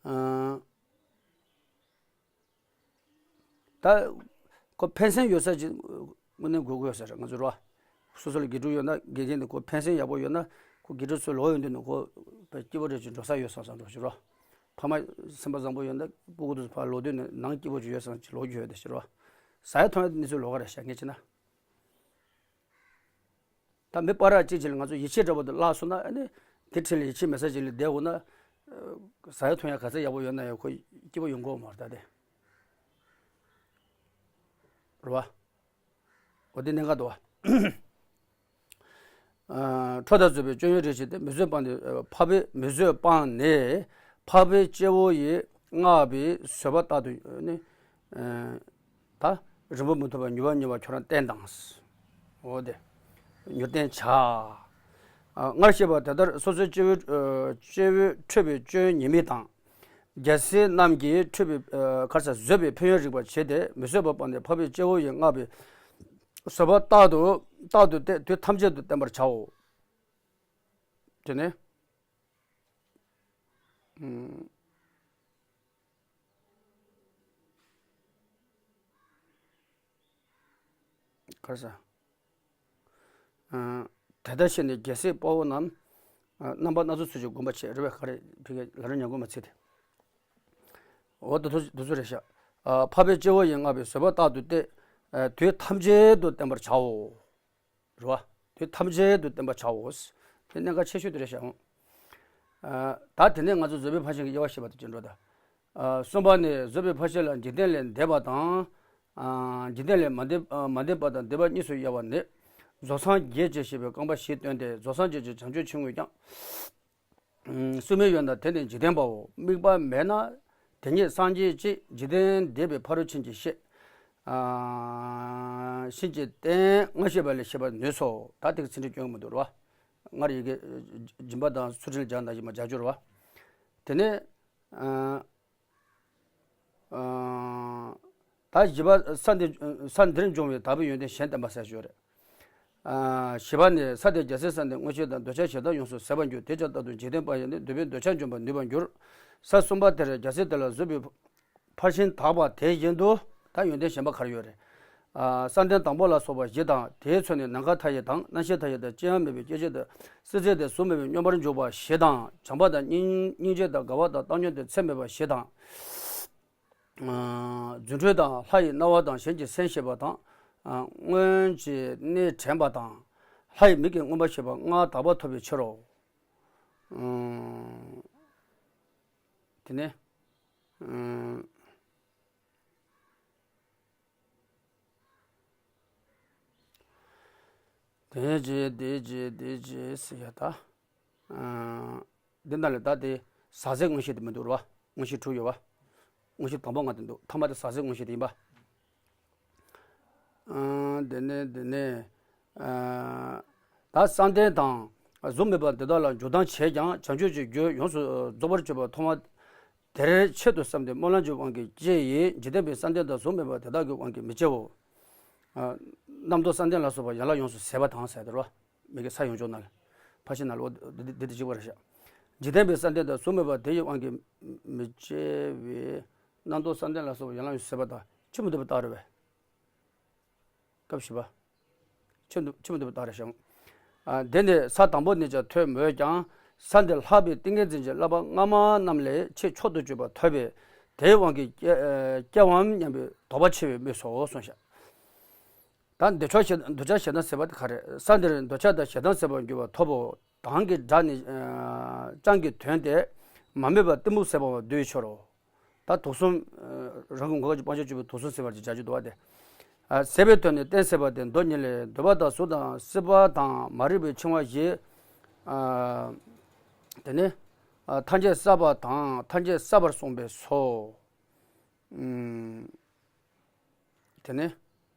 ཨ། ད་ཁོ་ཕན་སེམས་ཡོད་ས་ཅིག་དངོས་གནས་དགོས་ཀྱི་ཡོད་ས་རེད། ང་ཚོ་རོ། སོ་སོ་ལ་དགེ་ཕྲུག་ཡོད་ན། དགེ་རྒན་དེ་ཁོ་ཕན་སེམས་ཡག་པོ་ཡོད་ན། ཁོ་དགེ་ཕྲུག་ཚོ་ལོག་ཡོང་དུས་ནས་ཁོ་དཔེ་སྐྱིད་པོ་རེ་ཅིག་འགྲོ་ས་ཡོད་བསམ་བསམ་འགྲོ་ཞིག་རོ། ཕ་མ་སེམས་པ་བཟང་པོ་ཡོད་ན་སྤུ་གུ་དེ་ཚོ་ཕར་ལོག་དུས་ནས་ནང་སྐྱིད་པོ་ཅིག་ཡོད་བསམ་ཅིག་ལོག་རྒྱུ་ཡོད་དེ་ཞིག་རོ། ཟ་ཡ་འཐུང་ཡ་དེ་ནི་ཚོ་ལོག་ག་རེད་ཤག་ངས་བྱས་ན། ད་མི་སྤ་ར་གཅིག་ཅིག་ལ་ང་ཚོ་ཡིད་ཆེས་འདྲ་པོ་དེ་བརླག་སོང་ན། ཨ་ནི་དེ་འཕྲིན་ལས་ཡིད་ཆེས་མེད་ས་ཅིག་ལ་བསྡད་འོ་ན། ཨ། ཟ་ཡ་འཐུང་ཡ་ག་ཚད་ཡག་པོ་ཡོད་ན་ཡང་ཁོ་སྐྱིད་པོ་ཡོང་གི་ཡོད་མ་རེད་ད་དེ། རེད་བ། འོ་དེ་གནད་འགག་འདུག་བ། ཨ། ཁྲོ་དང་བཟོད་པའི་སྐྱོན་ཡོན་རིགས་བྱས་ཏེ། མི་བཟོད་སྤངས་ཏེ། འཕགས་པའི་མི་བཟོད་སྤངས་ནས་འཕགས་པའི་སྐྱེ་བོ་ཡི། བསྔགས་པའི་བཟོད་པ་རྟག་ཏུ་ནི། ཨ། ད་རིང་པོ་མི་ཐོགས་པར་མྱུར་བ་མྱུར་བར་ཁྱོད་རང་བསྟན་དང་། འོ་དེ། མྱུར་བསྟན་བྱ། ཨ། སྔར་བཤད་པ་དེ་ལྟར་སོ་སོའི་སྐྱེ་བོའི་ཨ། སྐྱེ་བོའི་འཕྲོད་པའི་སྐྱོན་ཉེས་དམིགས་དང་། རྒྱལ་སྲས་རྣམས་ཀྱིས་འཕྲོད་པའི་ཨ། ག་རེ་ཟེར། བཟོད་པའི་ཕན་ཡོན་རིག་པར་བྱས་ཏེ། མི་བཟོད་པ་སྤངས་ཏེ་འཕགས་པའི་སྐྱེ་བོ་ཡི་བསྔགས་པའི་བཟོད་པ་རྟག་ཏུ་རྟག་ཏུ་སྟེ་དུས་ཐམས་ཅད་དུ་བསྟེན་པར་བྱའོ། དེ་ནས། ཨུམ། ག་རེ་ཟེར། ཨ། དེ་ལྟར་ཤེས་ནས་རྒྱལ་སྲས་དཔའ་བོ་རྣམས། ཨ། རྣམ་པ་སྣ་ཚོགས་ཚུལ་གྱིས་བསྒོམ་པར་བྱེད། རེད་པས། ག་རེ་ཕ་གི་ལ་རོ་ཉ་མགོ་མ་ཚིག་དེ། འོ་དེ་ཚོ་དེ་ཚོ་རེད་ཤག་ཨ། འཕགས་པའི་སྐྱེ་བོ་ཡི་བསྔགས་པའི་བཟོད་པ་རྟག་ཏུ་སྟེ། ཨ། དུས་ཐམས་ཅད་དུ་བསྟེན་པར་བྱའོ། རེད་པ། དུས་ཐམས་ཅད་དུ་བསྟེན་པར་བྱའོ། དེ་གནད་འགག་ཆེ་ཤོས་དེ་རེད་ཤག་ཨ། ད་དེ་ནས་ང་ཚོ་བཟོད་པའི་ཕར་ཕྱིན་གྱི་དབྱེ་བ་བཤད་པ་དེ་བྱེད་འགྲོ་ད། ཨ། གསུམ་པ་ནི་བཟོད་པའི་ཕར་ཕྱིན་ལ་འཇིག་རྟེན་ལས་འདས་པ་དང་། ཨ། འཇིག་རྟེན་ལས་མ་འདས། ཨ། མ་འདས་པ་དང་འདས་པ་གཉིས་སུ་དབྱེ་བ་ནི། རྫོགས་སངས་རྒྱས་ཀྱིས་ཞེས་པའི་རྐང་པ་བཞི་སྟོན་ཏེ། རྫོགས་སངས་རྒྱས་ཀྱིས་བྱང་ཆུབ་ཕྱིར་བསྔོས་ཀྱང་། ཨུམ། སྲུང་མའི་ཡུལ་ན་དེ་ནི་འཇིག་རྟེན་པའོ། དམིགས་པ་མེད་ན་དེ་ཉིད་སངས་རྒྱས་ཀྱི། འཇིག་རྟེན་འདས་པའི་ཕ་རོལ་ཕྱིན་གྱི་ཤེས། ཨ། ཕྱིན་གྱི་རྟེན་ལྔ་བཤད་པ་ལས་ཤེས་པར་ནུས་སོ། ད་དེ་གི་ཚིག་འགྲེལ་སྐྱོན་གྱི་མི་འདུག་རེད་པ། སྔར་ཡི་གེ་སྦྱིན་པ་དང་ཚུལ་ཁྲིམས་སྦྱར་ན་ཡིན་པ་སྦྱར་རྒྱུ་རེད་པ། དེ་ནས། ཨ། ཨ། ད་བཞི་པ། ས་འདི། ས་འདིར་འབྱུང་བའི་དག་པའི་ཡོན་ཏན་གཞན་བསྟན་པ་ཟེར་ཞོར་རེད། ཨ། བཞི་པ་ནི། ས་དེར་རྒྱལ་སྲས་བསམ་གཏན་མངོན་ཤེས་དང་། འདོད་ཆགས་ཞེ་སྡང་ཡོངས་སུ་ཟད་པར་འགྱུར། དེ་ལྟ་བུའི་འཇིག་རྟེན་པ་ཡི་ནི། འདོད་པའི་འདོད་ཆགས་འཇོམས་པར་ནུས་པར་འགྱུར། ས་གསུམ་པ་དེར་རྒྱལ་སྲས་དེ་ལ་བཟོད་པའི་ཕར་ཕྱིན་དག་པ་དེ་བཞིན་དུ། ད་ཡོན་ཏན་གཞན་པ་ག་རེ་ཡོད་རེད། ཨ། བསམ་གཏན་དང་པོ་ལ་སོགས་པ་བཞི་དང་། དེའི་ཚོད་ནི་ནམ་མཁའ་མཐའ་ཡས་དང་། རྣམ་ཤེས་མཐའ་ཡས་དང་། ཅི་ཡང་མེད་པའི་སྐྱེ་མཆེད་དང་། སྲིད་རྩེ་དེ་གཟུགས་མེད་པའི་སྙོམས་པར་འཇུག་པ་བཞི་དང་། བྱམས་པ་དང་སྙིང་། སྙིང་རྗེ་དང་དགའ་བ་དང་བཏང་སྙོམས་དང་ཚད་མེད་པ་བཞི་དང་། ཨ། རྫུ་འཕྲུལ་དང་ལྷ་ཡི་སྣང་བ་དང་གཞན་གྱི་སེམས་ཤེས་པ་དང་། ཨ། སྔོན་གྱི་གནས་དྲན་པ་དང་། ལྷ་ཡི་མིག་གིས་མངོན་པར་ཤེས་པ་ལྔ་དག་པར་ཐོབ་པའི་ཕྱིར་རོ། ཨ། དེ་ནས། ཨ། དེ་རྗེས་དེ་རྗེས་དེ་རྗེས་ཟེར་ཡ་ད། ཨ། འདི་ནང་ལ་ད་དེ་ཟག་བཅས་མངོན་ཤེས་དེ་མི་འདུག་རེད་པ། མངོན་ཤེས་དྲུག་ཡོད་པ། མངོན་ཤེས་དང་པོ་ལྔ་དེ་འདུག་ཐ་མ་དེ་ཟག་བཅས་མངོན་ཤེས་དེ་ཡིན་པ། ཨ། དེ་ནས་དེ་ནས། ཨ། ད་བསམ་གཏན་དང་གཟུགས་མེད་པ་འདི་དག་ལ་འཇུག་ལྡང་བྱས་ཀྱང་བྱང་ཆུབ་ཀྱི་རྒྱུ་ཡོངས་སུ་རྫོགས་པར་གྱུར་པ་མཐོང་བ། དེར་ཆེད་དུ་བསམས་ཏེ་སྨོན་ལམ་གྱི་དབང་གིས་སྐྱེ་ཡི། འཇིག་རྟེན་པའི་བསམ་གཏན་དང་གཟུགས་མེད་པ་དེ་དག་གི་དབང་གིས་མི་སྐྱེའོ། ཨ། རྣམ་རྟོག་བསམ་གཏན་ལ་སོགས་པ་ཡན་ལག་ཡོངས་སུ་ཟད་པ་དང་ཟེར་དེ་རོ། མི་དགེ་ས་ཡོངས་སྦྱོང་ནང་ལ། ཕར་ཕྱིན་ནང་ལ་འོ་འདི་འདི་འདི་གཅིག་པ་རེད་ཤག་འཇིག་རྟེན་པའི་བསམ་གཏན་དང་གཟུགས་མེད་པ་དེ་ཡི་དབང་གིས་མི་སྐྱེ་བའི། རྣམ་རྟོག་བསམ་གཏན་ལ་སོགས་པ་ཡན་ལག་ཡོངས་སུ་ཟད་པ་དང་ཆེས་མི་འདོད་པ་རྟགས་རེད་པས། སྐབས་བཞི་པ། ཆེས་མི་འདོད་པའི་རྟགས་རེད་ཤག་ཨ། དེ་ནི་ས་དང་པོ་ནས་ཀྱང་ཐོས་མོད་ཀྱང་། ས་འདིར་ལྷག་པའི་ཏིང་ངེ་འཛིན་གྱི་བསླབ་པ་སྔ་མ་རྣམས་ལས་ཆེས་མཆོག་ཏུ་གྱུར་པ་ཐོབ་པས། དེའི་དབང་གིས་སྐྱེ། ཨ། སྐྱེ་བའམ་སྙམ་པའི་དོགས་པ་ཆེ་བས་སྨོས་སོ་གསུངས་ཤག་ད་འདོད་ཆགས་ཞེ། འདོད་ཆགས་ཞེ་སྡང་ཟེར་བ་དེ་ག་རེ། ས་འདིར་འདོད་ཆགས་དང་ཞེ་སྡང་ཟེར་བར་འགྱུར་བ་ཐོབ་བོ། དང་གི་སྒྲ་ནི། ཨ། ཅང་གི་དོན་ཏེ། མ་རྨོས་པ་གཏི་མུག་ཟད་པ་བ་འདུལ་བའི་ཕྱིར་རོ། ད་དུག་གསུམ། ཨ། རང་གི་ངོ་སྐལ་གྱི་སྤང་བྱ་གཅོད་པའི་དུག་གསུམ་ཟད་པར་གྱི་བྱ་རྒྱུ་འདུག་པ་དེ། ཨ། ཟད་པའི་དོན་ནི་གཏན་ཟད་པ་སྟེ་མདོ་ཉིད་ལས། འདོད་པ་དང་གཟུགས་དང་སྲིད་པ་དང་མ་རིག་པའི་འཆིང་བ་བཞི། ཨ། དེ་ནི། ཨ། ཐམས་ཅད་བསགས་པ་དང་ཐམས་ཅད་བསགས་པར་གསུངས་པས་སོ། ཨུམ། དེ་ནས།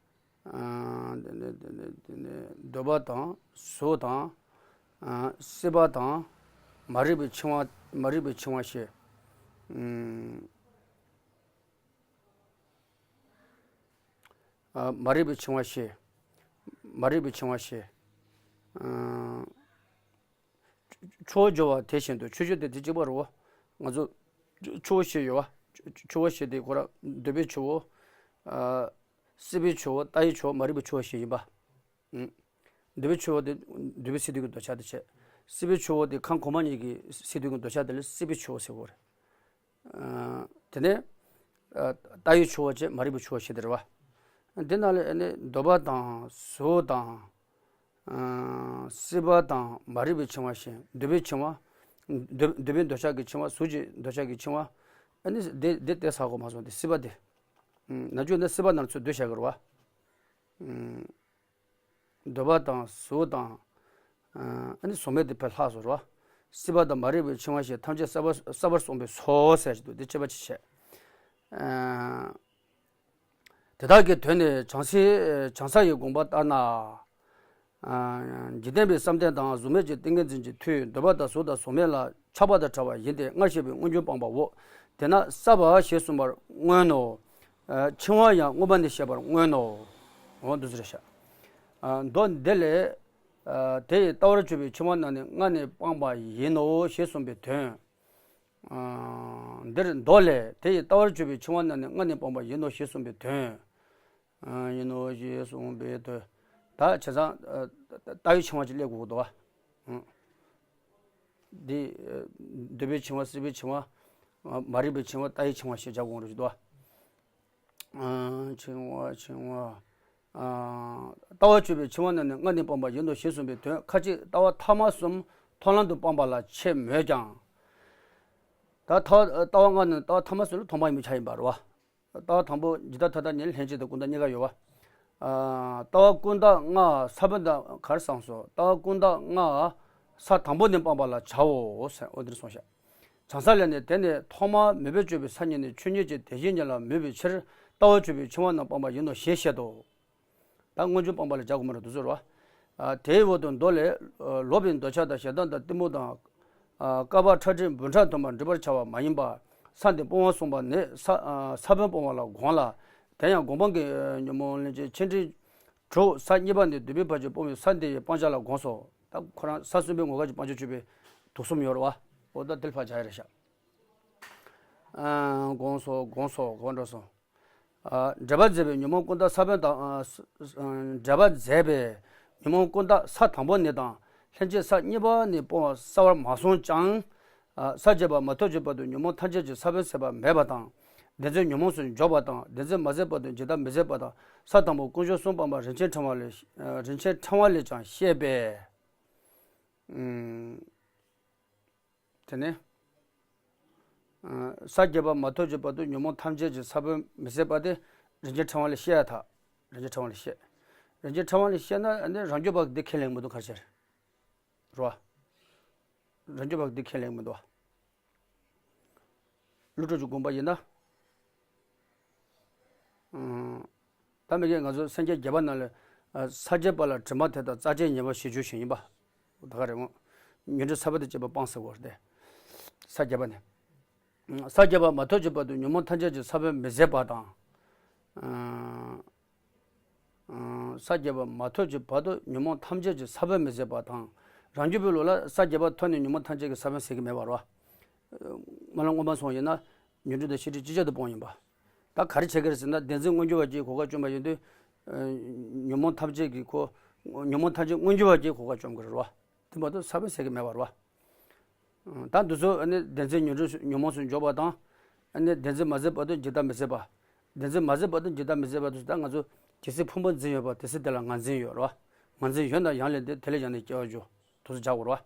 ཨ། དེ་ནས་དེ་ནས་དེ་ནས་འདོད་པ་དང་གཟུགས་དང་། ཨ། སྲིད་པ་དང་། མ་རིག་པའི་འཆིང་བ། མ་རིག་པའི་འཆིང་བ་ཞེས། ཨུམ། ཨ། མ་རིག་པའི་འཆིང་བ་ཞེས། མ་རིག་པའི་འཆིང་བ་ཞེས། ཨ། ཆུ་བོ་སྦྱོར་བ་དེ་བཞིན་དུ། ཆུ་བོ་དེ་དེ་གཅིག་པ་རེད་པ། ང་ཚོ་ཆུ་བོ་བཞི་ཡོད་པ། ཆུ་བོ་བཞི་དེ་ཁོ་རང་འདོད་པའི་ཆུ་བོ། ཨ། སྲིད་པའི་ཆུ་བོ། ལྟ་བའི་ཆུ་བོ། མ་རིག་པའི་ཆུ་བོ་བཞི་ཡིན་པ། ཨུམ། འདོད་པའི་ཆུ་བོ་དེ་འདོད་པའི་སས་བསྡུས་ཀྱི་འདོད་ཆགས་དེ་བྱས། སྲིད་པའི་ཆུ་བོ་དེ་ཁམས་གོང་མ་གཉིས་ཀྱི་སས་བསྡུས་ཀྱི་འདོད་ཆགས་དེ་ལ་སྲིད་པའི་ཆུ་བོ་ཟེར་གྱི་ཡོད་རེད། ཨ། དེ་ནས། ཨ། ལྟ་བའི་ཆུ་བོ་བྱས། མ་རིག་པའི་ཆུ་བོ་བཞི་དེ་རེད་པ། འདི་ནང་ལ་ཨ་ནི་འདོད་པ་དང་གཟུགས་དང་། ཨ། སྲིད་པ་དང་མ་རིག་པའི་འཆིང་བ་ཞེས། འདོད་པའི་འཆིང་བ། འདོད། འདོད་པའི་འདོད་ཆགས་ཀྱི་འཆིང་བ། གཟུགས་ཀྱི་འདོད་ཆགས་ཀྱི་འཆིང་བ། ཨ་ནི་དེ་དེ་དེ་ཟ་དགོས་མ་སོང་། དེ་སྲིད་པ་དེ། ཨུམ། ནམ་རྒྱུན་ནི་སྲིད་པ་ནང་ཚུར་བསྡུ་བྱ་གི་རེད་པ། ཨུམ། འདོད་པ་དང་གཟུགས་དང་། ཨ། ཨ་ནི་གཟུགས་མེད་དེ་ཕར་ལྷག་སོང་རེད་པ། སྲིད་པ་དང་མ་རིག་པའི་འཆིང་བ་ཞེས་ཐམས་ཅད་བསགས་པ། བསགས་པར་གསུངས་པས་སོ་ཟེར་གྱི་འདུག་དེ་དཔྱད་པ་ཅིག་བྱས། ཨ། དེ་དག་གི་དོན་ནི་བྱང་སེ། བྱང་ས་ཡི་དགོངས་པ་ལྟར་ན། འཇིག་རྟེན་པའི་བསམ་གཏན་དང་གཟུགས་མེད་ཀྱི་ཏིང་ངེ་འཛིན་གྱི་མཐུས་འདོད་པ་དང་གཟུགས་དང་གཟུགས་མེད་ལ་ཆགས་པ་དང་བྲལ་བ་ཡིན་ཏེ། སྔར་བཤད་པའི་སྔོན་བྱུང་སྤངས་པའོ། དེས་ན་བསགས་པ་ཞེས་གསུངས་པར་མངོན་ནོ། འཆིང་བ་ཡང་སྔོན་མ་ནས་བཤད་པར་མངོན་ནོ། འོ་འདི་ཚོ་རེད་ཤག་མདོ་འདི་ལས། དེ་ཡི་ལྟ་བར་གྱུར་པའི་འཆིང་བ་རྣམས་ནི་སྔར་ནས་སྤངས་པ་ཡིན་ནོ་ཞེས་གསུངས་པའི་དོན། འདིར་མདོ་ལས། དེ་ཡི་ལྟ་བར་གྱུར་པའི་འཆིང་བ་རྣམས་ནི་སྔར་ནས་སྤངས་པ་ཡིན་ནོ་ཞེས་གསུངས་པའི་དོན། ཡིན་ནོ་ཞེས་གསུངས་པའི་དོན། ད་བྱས་ཙང་ལྟ་བའི་འཆིང་བ་ཅིག་སླེབས་དགོས་འདུག་བ། འདི། འདོད་པའི་འཆིང་བ། སྲིད་པའི་འཆིང་བ། མ་རིག་པའི་འཆིང་བ། ལྟ་བའི་འཆིང་བ་ཞེས་བྱ་དགོངས་རོགས་ཞུ་དོ། འཆིང་བ། འཆིང་བ། ལྟ་བར་གྱུར་པའི་འཆིང་བ་རྣམས་ནི་སྔར་ནས་སྤངས་པ་ཡིན་ནོ་ཞེས་གསུངས་པའི་དོན། ཁ་ཅིག་ལྟ་བ་ཐ་མ་གསུམ་མཐོང་ལམ་དུ་སྤངས་པ་ལ་འཆད་མོད་ཀྱང་། ད་ལྟ་བ་ལྟ་བ་ལྔ་ནི་ལྟ་བ་ཐ་མ་གསུམ་ལ་ཐོག་མ་ཡིན་པའི་ཆ་ཡིན་པ་རེད་བ། ལྟ་བ་དང་པོ་འཇིག་ལྟ་མཐའ་དག་གཉིས། ལྷན་སྐྱེས་དང་ཀུན་བརྟགས་གཉིས་ཀ་ཡོད་བ། ལྟ་བ་ཀུན་བརྟགས་ལྔ་ས་བོན་དང་ག་རེ་གསུངས་སོ། ལྟ་བ་ཀུན་བརྟགས་ལྔ་ས་དང་པོ་ནས་སྤངས་པ་ལ་བྱའོ་ཟེར། འོ་འདིར་གསུངས་ཤག་བྱང་ས་ལས་ནི། དེ་ནི་ཐོག་མར་མོས་པས་དཔྱོད་པའི་ས་ཉིད་ནས་ཆོས་ཉིད་ཀྱི་དེ་བཞིན་ཉིད་ལ་མོས་པའི་ཕྱིར་ལྟ་བར་གྱུར་པའི་འཆིང་བ་རྣམས་སྤངས་པ་ཡིན་ནོ་ཞེས་བཤད་དོ། ད་སྔོན་བྱུང་སྤངས་པ་ལ་བྱ་དགོས་མ་རེད་འདུག་ཟེར་བ། དེའི་འོག་ཏུ་མདོ་ལས། ལོག་པའི་འདོད་ཆགས་དང་ཞེ་སྡང་དང་གཏི་མུག་དང་། བསྐལ་པ་ཁྲག་ཁྲིག་འབུམ་ཕྲག་དུ་མར་འགྲིབ་པར་བྱ་བ་མ་ཡིན་པ། ས་འདི་སྤོང་བར་གསུངས་པ་ནི་ས་ས་བོན་སྤོང་བ་ལ་དགོངས་ལ། དེ་ཡང་སྒོམ་སྤང་གི་ཉོན་མོངས་ལན་གཅིག་ཆེ་འབྲིང་དྲུག་ས་གཉིས་པ་ནས་བསྡུས་པའི་བར་གྱིས་སྤོང་བའི་ས་འདི་ཡི་སྤང་བྱ་ལ་དགོངས་སོ། ད་ཁོ་རང་ས་གསུམ་པའི་ངོ་སྐལ་གྱི་སྤང་བྱ་སྤྱོད་པའི་དུག་གསུམ་ཡོད་རེད་བ། འོ་ད་དེ་ལ་ཕར་བྱ་ཡ་རེད་ཤག་དགོངས་སོ། དགོངས་སོ། གོ་འགྲོ་སོང་། འགྲེལ་པ་མཛད་པའི་ཉོན་མོངས་ཀུན་བརྟགས་ས་བོན་དང་། འགྲེལ་པ་མཛད་པའི་ཉོན་མོངས་ཀུན་བརྟགས་ས་དང་པོ་ནས་དང་། ལྷན་སྐྱེས་ས་གཉིས་པ་ནས་སྤོང་བ་གསལ་བར་མ་གསུངས་ཀྱང་། ས་བརྒྱད་པ་མ་ཐོབ་ཀྱི་བར་དུ་ཉོན་མོངས་ཐམས་ཅད་ཀྱི་ས་བོན་ཟད་པ་མེད་པ་དང་། བདེན་འཛིན་ཉོན་མོངས་སུ་འཇོག་པ་དང་། བདེན་འཛིན་མ་ཟད་བར་དུ་འཇིག་ལྟ་མི་ཟད་པ་དང་། ས་དང་པོ་ཀུན་འབྱུང་གསུམ་སྤངས་པ་རིན་ཆེན་ཕྲེང་བ་ལས། རིན་ཆེན་ཕྲེང་བ་ལས་ཀྱང་བཤད་པས། དེ་ནས། ས་བརྒྱད་པ་མ་ཐོབ་ཀྱི་བར་དུ་ཉོན་མོངས་ཐམས་ཅད་ཀྱི་ས་བོན་མི་ཟད་པ་དེ་རིན་ཆེན་ཕྲེང་བ་ལས་བཤད་ཡ་ཐག་རིན་ཆེན་ཕྲེང་བ་ལས་བཤད། རིན་ཆེན་ཕྲེང་བ་ལས་བཤད་ན་ཨ་ནི་རང་རྒྱུད་པ་འདི་ཁས་ལེན་མི་འདུག་ག་རེ་བྱས་རེད་བ། རང་རྒྱུད་པ་འདི་ཁས་ལེན་མི་འདུག་བ། ཀླུ་སྒྲུབ་ཀྱི་དགོངས་པ་ཡིན་ན། ད་མི་རྒན་ང་ཚོ་སེམས་བསྐྱེད་བརྒྱད་པ་ནང་ལས། ས་བརྒྱད་པ་ལ་དྲི་མ་དེ་དག་རྩ་ཆེན་ཉེས་པ་ཞེས་བརྗོད་བཞིན་ཡིན་པ། ད་ག་རེད་མོ། ཉོན་སྒྲིབ་ས་བོན་དང་བཅས་པ་སྤངས་ཟེར་བ་རེད་དེ། ས་བརྒྱད་པ་ནས། ས་བརྒྱད་པ་མ་ཐོབ་ཀྱི་བར་དུ་ཉོན་མོངས་ཐམས་ཅད་ཀྱི་ས་བོན་མི་ཟད་པ་དང་། ས་བརྒྱད་པ་མ་ཐོབ་ཀྱི་བར་དུ་ཉོན་མོངས་ཐམས་ཅད་ཀྱི་ས་བོན་མི་ཟད་པ་དང་། རང་རྒྱུད་པའི་ལུགས་ལ་ས་བརྒྱད་པ་ཐོབ་ནས་ཉོན་མོངས་ཐམས་ཅད་ཀྱི་ས་བོན་ཟད་ཀྱི་མེད་པ་རེད་བ། མ་ལ་སྔོན་མ་སོང་ཡིན་ན། ཉོན་སྒྲིབ་དང་ཤེས་སྒྲིབ་ཅི་བྱ་དུ་སྤོང་ཡིན་པ། ད་ག་རེ་བྱེད་ཀྱི་རེད་ཟེར་ན་བདེན་འཛིན་མངོན་གྱུར་བ་གྱིས་གོ་སྐབས་བཅོམ་པ་ཡིན་དུས། ཉོན་མོངས་ཐམས་ཅད་ཀྱི་ཁོ། ཉོན་མོངས་ཐམས་ཅད་མངོན་གྱུར་བ་གྱིས་གོ་སྐབས་བཅོམ་གྱི་རེད་བ། དེ་མ་གཏོགས་ས་བོན་ཟད་ཀྱི་མེད་པ་རེད་བ། ད་འདི་ཚོ་ཨ་ནི་བདེན་འཛིན་ཉོན་སྒྲིབ་ཉོན་མོངས་སུ་འཇོག་པ་དང་། ཨ་ནི་བདེན་འཛིན་མ་ཟད་བར་དུ་འཇིག་ལྟ་མི་ཟད་པ། བདེན་འཛིན་མ་ཟད་བར་དུ་འཇིག་ལྟ་མི་ཟད་པ་དུ་ད་ང་ཚོ་ཇི་སྲིད་ཕུང་པོ་འཛིན་ཡོད་པ་དེ་སྲིད་དེ་ལ་ངར་འཛིན་ཡོད་རེད་བ། ངར་འཛིན་ཡོད་ན་ཡང་ལས་འདས་དེ་ལས་ཀྱང་ནི་སྐྱེ་བ་འཇུག་དུ་སུ་བྱ་དགོས་རེད་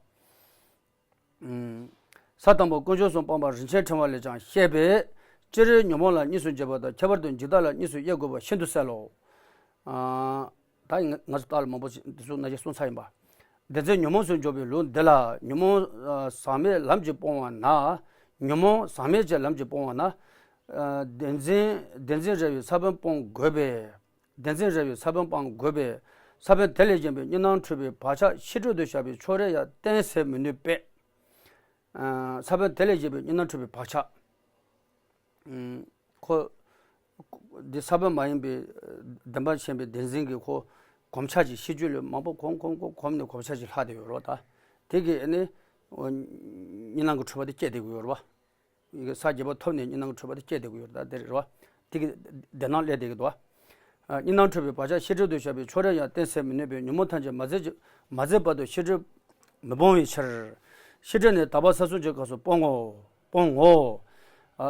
བ། ས་དང་པོ་ཀུན་འབྱུང་གསུམ་སྤངས་པ་རིན་ཆེན་ཕྲེང་བ་ལས་ཀྱང་བཤད་པས། སྤྱིར་ཉོན་མོངས་ལ་གཉིས་སུ་འབྱེད་པ་དང་ཁྱད་པར་དུ་འཇིག་ལྟ་ལ་གཉིས་སུ་དབྱེ་དགོས་པ་ཤིན་ཏུ་གསལ་ལོ། ད་ང་ཚོ་ལྟ་ལ་མང་པོ་ཞིག་འདི་ཚོ་ན་གཞི་གསུང་ཚར་ཡིན་པ། བདེན་འཛིན་ཉོན་མོངས་སུ་འཇོག་པའི་ལུགས་འདི་ལ་ཉོན་མོངས་ཟག་མེད་ལམ་གྱིས་སྤོང་བ་ན། ཉོན་མོངས་ཟག་མེད་ཀྱི་ལམ་གྱིས་སྤོང་བ་ན། བདེན་འཛིན་བདེན་འཛིན་རེ་བའི་ས་བོན་སྤོང་དགོས་པས། བདེན་འཛིན་རེ་བའི་ས་བོན་སྤང་དགོས་པས། ས་བོན་དེ་ལས་གཞན་པའི་གཉིས་སྣང་འཁྲུལ་པའི་བག་ཆགས་ཤེས་སྒྲིབ་ཏུ་བཞག་པའི་ཕྱོགས་རེ་ཡང་གཏན་ཟད་མི་ནུས་པས། ས་བོན་དེ་ལས་གཞན་པའི་གཉིས་སྣང་འཁྲུལ་པའི་བག་ཆགས། ཁོ། འདི་ས་བོན་མ་ཡིན་པའི་བདེན་པ་ཞེན་པའི་བདེན་འཛིན་གྱི་ཁོ། གོམས་ཆགས་ཀྱི་ཤེས་རྒྱུད་ལས་མང་པོ་གོམས་གོམས་གོམས་གོམས་ནས་གོམས་ཆགས་ཀྱི་ལྷག་བསྡད་ཡོད་རེད་བ་ད། དེ་གིས་ཨ་ནི། གཉིས་སྣང་གི་འཁྲུལ་པ་དེ་སྐྱེས་བསྡད་ཀྱི་ཡོད་རེད་བ། ཡི་གེ་ས་བརྒྱད་པ་ཐོབ་ནས་གཉིས་སྣང་གི་འཁྲུལ་པ་དེ་སྐྱེས་བསྡད་ཀྱི་ཡོད་རེད་ད་དེ་རེད་བ། དེ་གི་བདེན་སྣང་སླེབས་བསྡད་ཀྱི་འདུག་བ། གཉིས་སྣང་འཁྲུལ་པའི་བག་ཆགས་ཤེས་སྒྲིབ་ཏུ་བཞག་པའི་ཕྱོགས་རེ་ཡང་གཏན་ཟད་མི་ནུས་པས་ཉོན་མོངས་ཐམས་ཅད་མ་ཟད་ཀྱི་མ་ཟད་བར་དུ་ཤེས་སྒྲིབ་མི་སྤོང་བའི་ཕྱིར། ཤེས་སྒྲིབ་ནི་དག་པ་ས་གསུམ་གྱི་སྐབས་སུ་སྤོང་ངོ་། སྤོང་ངོ་།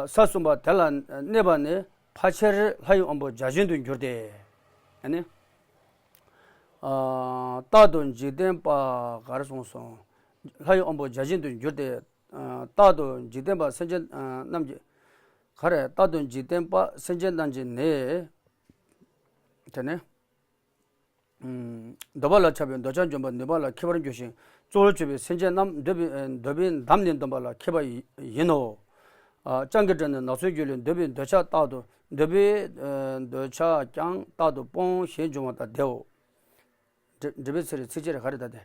ས་གསུམ་པ་དེ་ལ་གནས་པ་ནི་ཕལ་ཆེར་ལྷ་ཡི་དབང་པོ་བརྒྱ་བྱིན་དུ་འགྱུར་ཏེ། ཨ་ནི། རྟག་ཏུ་འཇིག་རྟེན་པ་ག་རེ་གསུངས་སོང་། ལྷ་ཡི་དབང་པོ་བརྒྱ་བྱིན་དུ་འགྱུར་ཏེ། རྟག་ཏུ་འཇིག་རྟེན་པ་སེམས་ཅན་རྣམས་ཀྱི། ག་རེ་རྟག་ཏུ་འཇིག་རྟེན་པ་སེམས་ཅན་རྣམས་ཀྱི་ནི། དེ་ནི། འདོད་པ་ལ་ཆགས་པའི་འདོད་ཆགས་འཇོམས་པའི་ནུས་པ་ལ་མཁས་པར་འགྱུར་ཞིང་གཙོ་བོར་གྱུར་པའི་སེམས་ཅན་རྣམས་འདོད་པའི་འདོད་པའི་འདམ་ནས་འདོམས་པ་ལ་མཁས་པ་ཡིན་ནོ། སྤྱང་ཀི་འདྲ་ནི་ནགས་ཚལ་རྒྱུད་ལས་འདོད་པའི་འདོད་ཆགས་རྟག་ཏུ་འདོད་པའི་འདོད་ཆགས་ཀྱང་རྟག་ཏུ་སྤོང་ཞེས་འབྱུང་བ་དང་བདེའོ། འབྲི་འབྲི་བའི་ཚེ་རེད། ཚིགས་བཅད་རེད། ག་རེ་ད་དེ།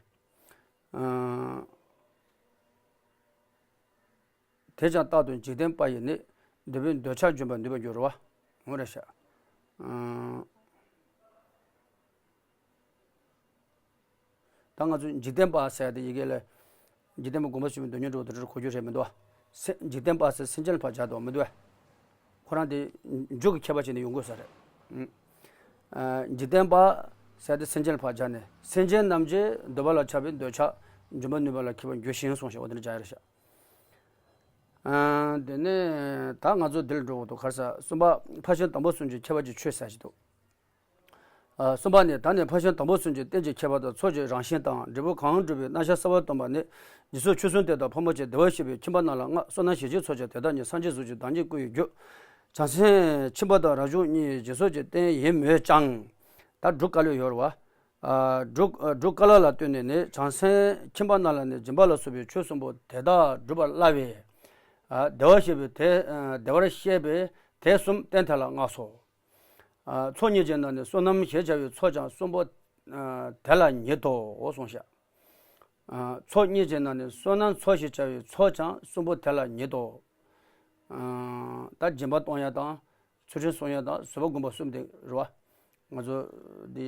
ཨ། དེས་ཀྱང་རྟག་ཏུ་འཇིག་རྟེན་པ་ཡི་ནི། འདོད་པའི་འདོད་ཆགས་འཇོམས་པར་ནུས་པར་འགྱུར་བ། འོ་རེད་ཤག་ཨ། ད་ང་ཚོ་འཇིག་རྟེན་པ་ཟེར་ཏེ་ཡི་གེ་ལ། འཇིག་རྟེན་པ་སྒོམ་པ་ཆེན་པོའི་མདོ་སྙིང་འགྲོ་དང་འབྲེལ་གོ་རྒྱུ་རེད་མི་འདུག་བ། སེ་འཇིག་རྟེན་པ་ཟེར་སེམས་ཅན་ལ་ཕར་སྦྱར་འདུག་མི་འདུག་བ། ཁོ་རང་དེ་མཇུག་གི་ཁྱད་པར་བྱས་ནས་ཡོང་དགོས་ས་རེད། ཨ། འཇིག་རྟེན་པ་ཟེར་ཏེ་སེམས་ཅན་ལ་ཕར་སྦྱར་ནས། སེམས་ཅན་རྣམས་ཀྱི་འདོད་པ་ལ་ཆགས་པའི་འདོད་ཆགས་འཇོམས་པར་ནུས་པ་ལ་མཁས་པར་འགྱུར་ཞིང་གསུངས་ཤག་འོ་དེ་འདྲ་སྦྱར་ཡ་རེད་ཤག་ཨ། དེ་ནས་ད་ང་ཚོ་འདིར་འགྲོ་དགོས་འདུག་ག་རེ་ཟེར། གསུམ་པ་ཕར་ཕྱིན་དང་པོ་གསུམ་གྱི་ཁྱད་པར་གྱི་ཆོས་ཟེར་གྱི་འདུག་ཨ། གསུམ་པ་ནི། ད་ནི་ཕར་ཕྱིན་དང་པོ་གསུམ་གྱི་རྟེན་གྱི་ཁྱད་པར་དང་ཚོགས་ཀྱི་རང་བཞིན་དང་། འབྲས་བུ་གང་སྒྲུབ་པའི་རྣམ་གཞག་གསར་བ་སྟོན་པ་ནི། འཇིག་ཚོགས་ཆོས་གསུམ་དེ་དག་ཕོ་མོ་བཅས་བདེ་བར་གཤེགས་པའི་ཁྱིམ་པ་རྣམས་ལ་མངའ། བསོད་ནམས་གཞན་གྱི་ཚོགས་ཀྱང་དེ་དག་ཉིད། སངས་རྒྱས་གཟུགས་ཀྱི་བདག་ཉིད་སྐུ་ཡི་རྒྱུ། བྱང་སེམས་ཁྱིམ་པ་དང་རང་བྱུང་གཉིས་འཇིག་ཚོགས་ཀྱི་རྟེན་ཡིན་མོད་ཀྱང་། ད་འབྲུག་དཀའ་ལས་ཡོད་རེད་བ། ཨ། འབྲུག་ཨ། འབྲུག་དཀའ་ལས་ལ་ལྟོས་ནས་ནི། བྱང་སེམས་ཁྱིམ་པ་རྣམས་ལ་ནི་སྦྱིན་པ་ལ་སོགས་པའི་ཆོས་གསུམ་པོ་དེ་དག་སྒྲུབ་པར་སླ་བས། ཨ། བདེ་བར་གཤེགས་པའི་དེ། ཨ། བདེ་བར་གཤེགས་པའི་དེ་གསུམ་རྟེན་དེ་ལ་མངའ་སོ། ཨ། ཚོགས་གཉིས་ཀྱི་ནང་ནས་བསོད་ནམས་ཞེས་བྱ་བའི་ཚོགས་ཀྱང་གསུམ་པོ། ཨ། དེ་ལ་ཉིད་དོ། གསུངས་ཤག་ཨ། ཚོགས་གཉིས་ཀྱི་ནང་ནས་བསོད་ནམས་ཚོགས་ཞེས་བྱ་བའི་ཚོགས་ཀྱང་གསུམ་པོ་དེ་ལ་ཉིད་དོ། ཨ། ད་སྦྱིན་པ་གཏོང་ཡ་དང་། ཚུལ་ཁྲིམས་སྲུང་ཡ་དང་། བཟོད་པ་སྒོམ་པ་གསུམ་དེ་རེད་བ། ང་ཚོ་འདི་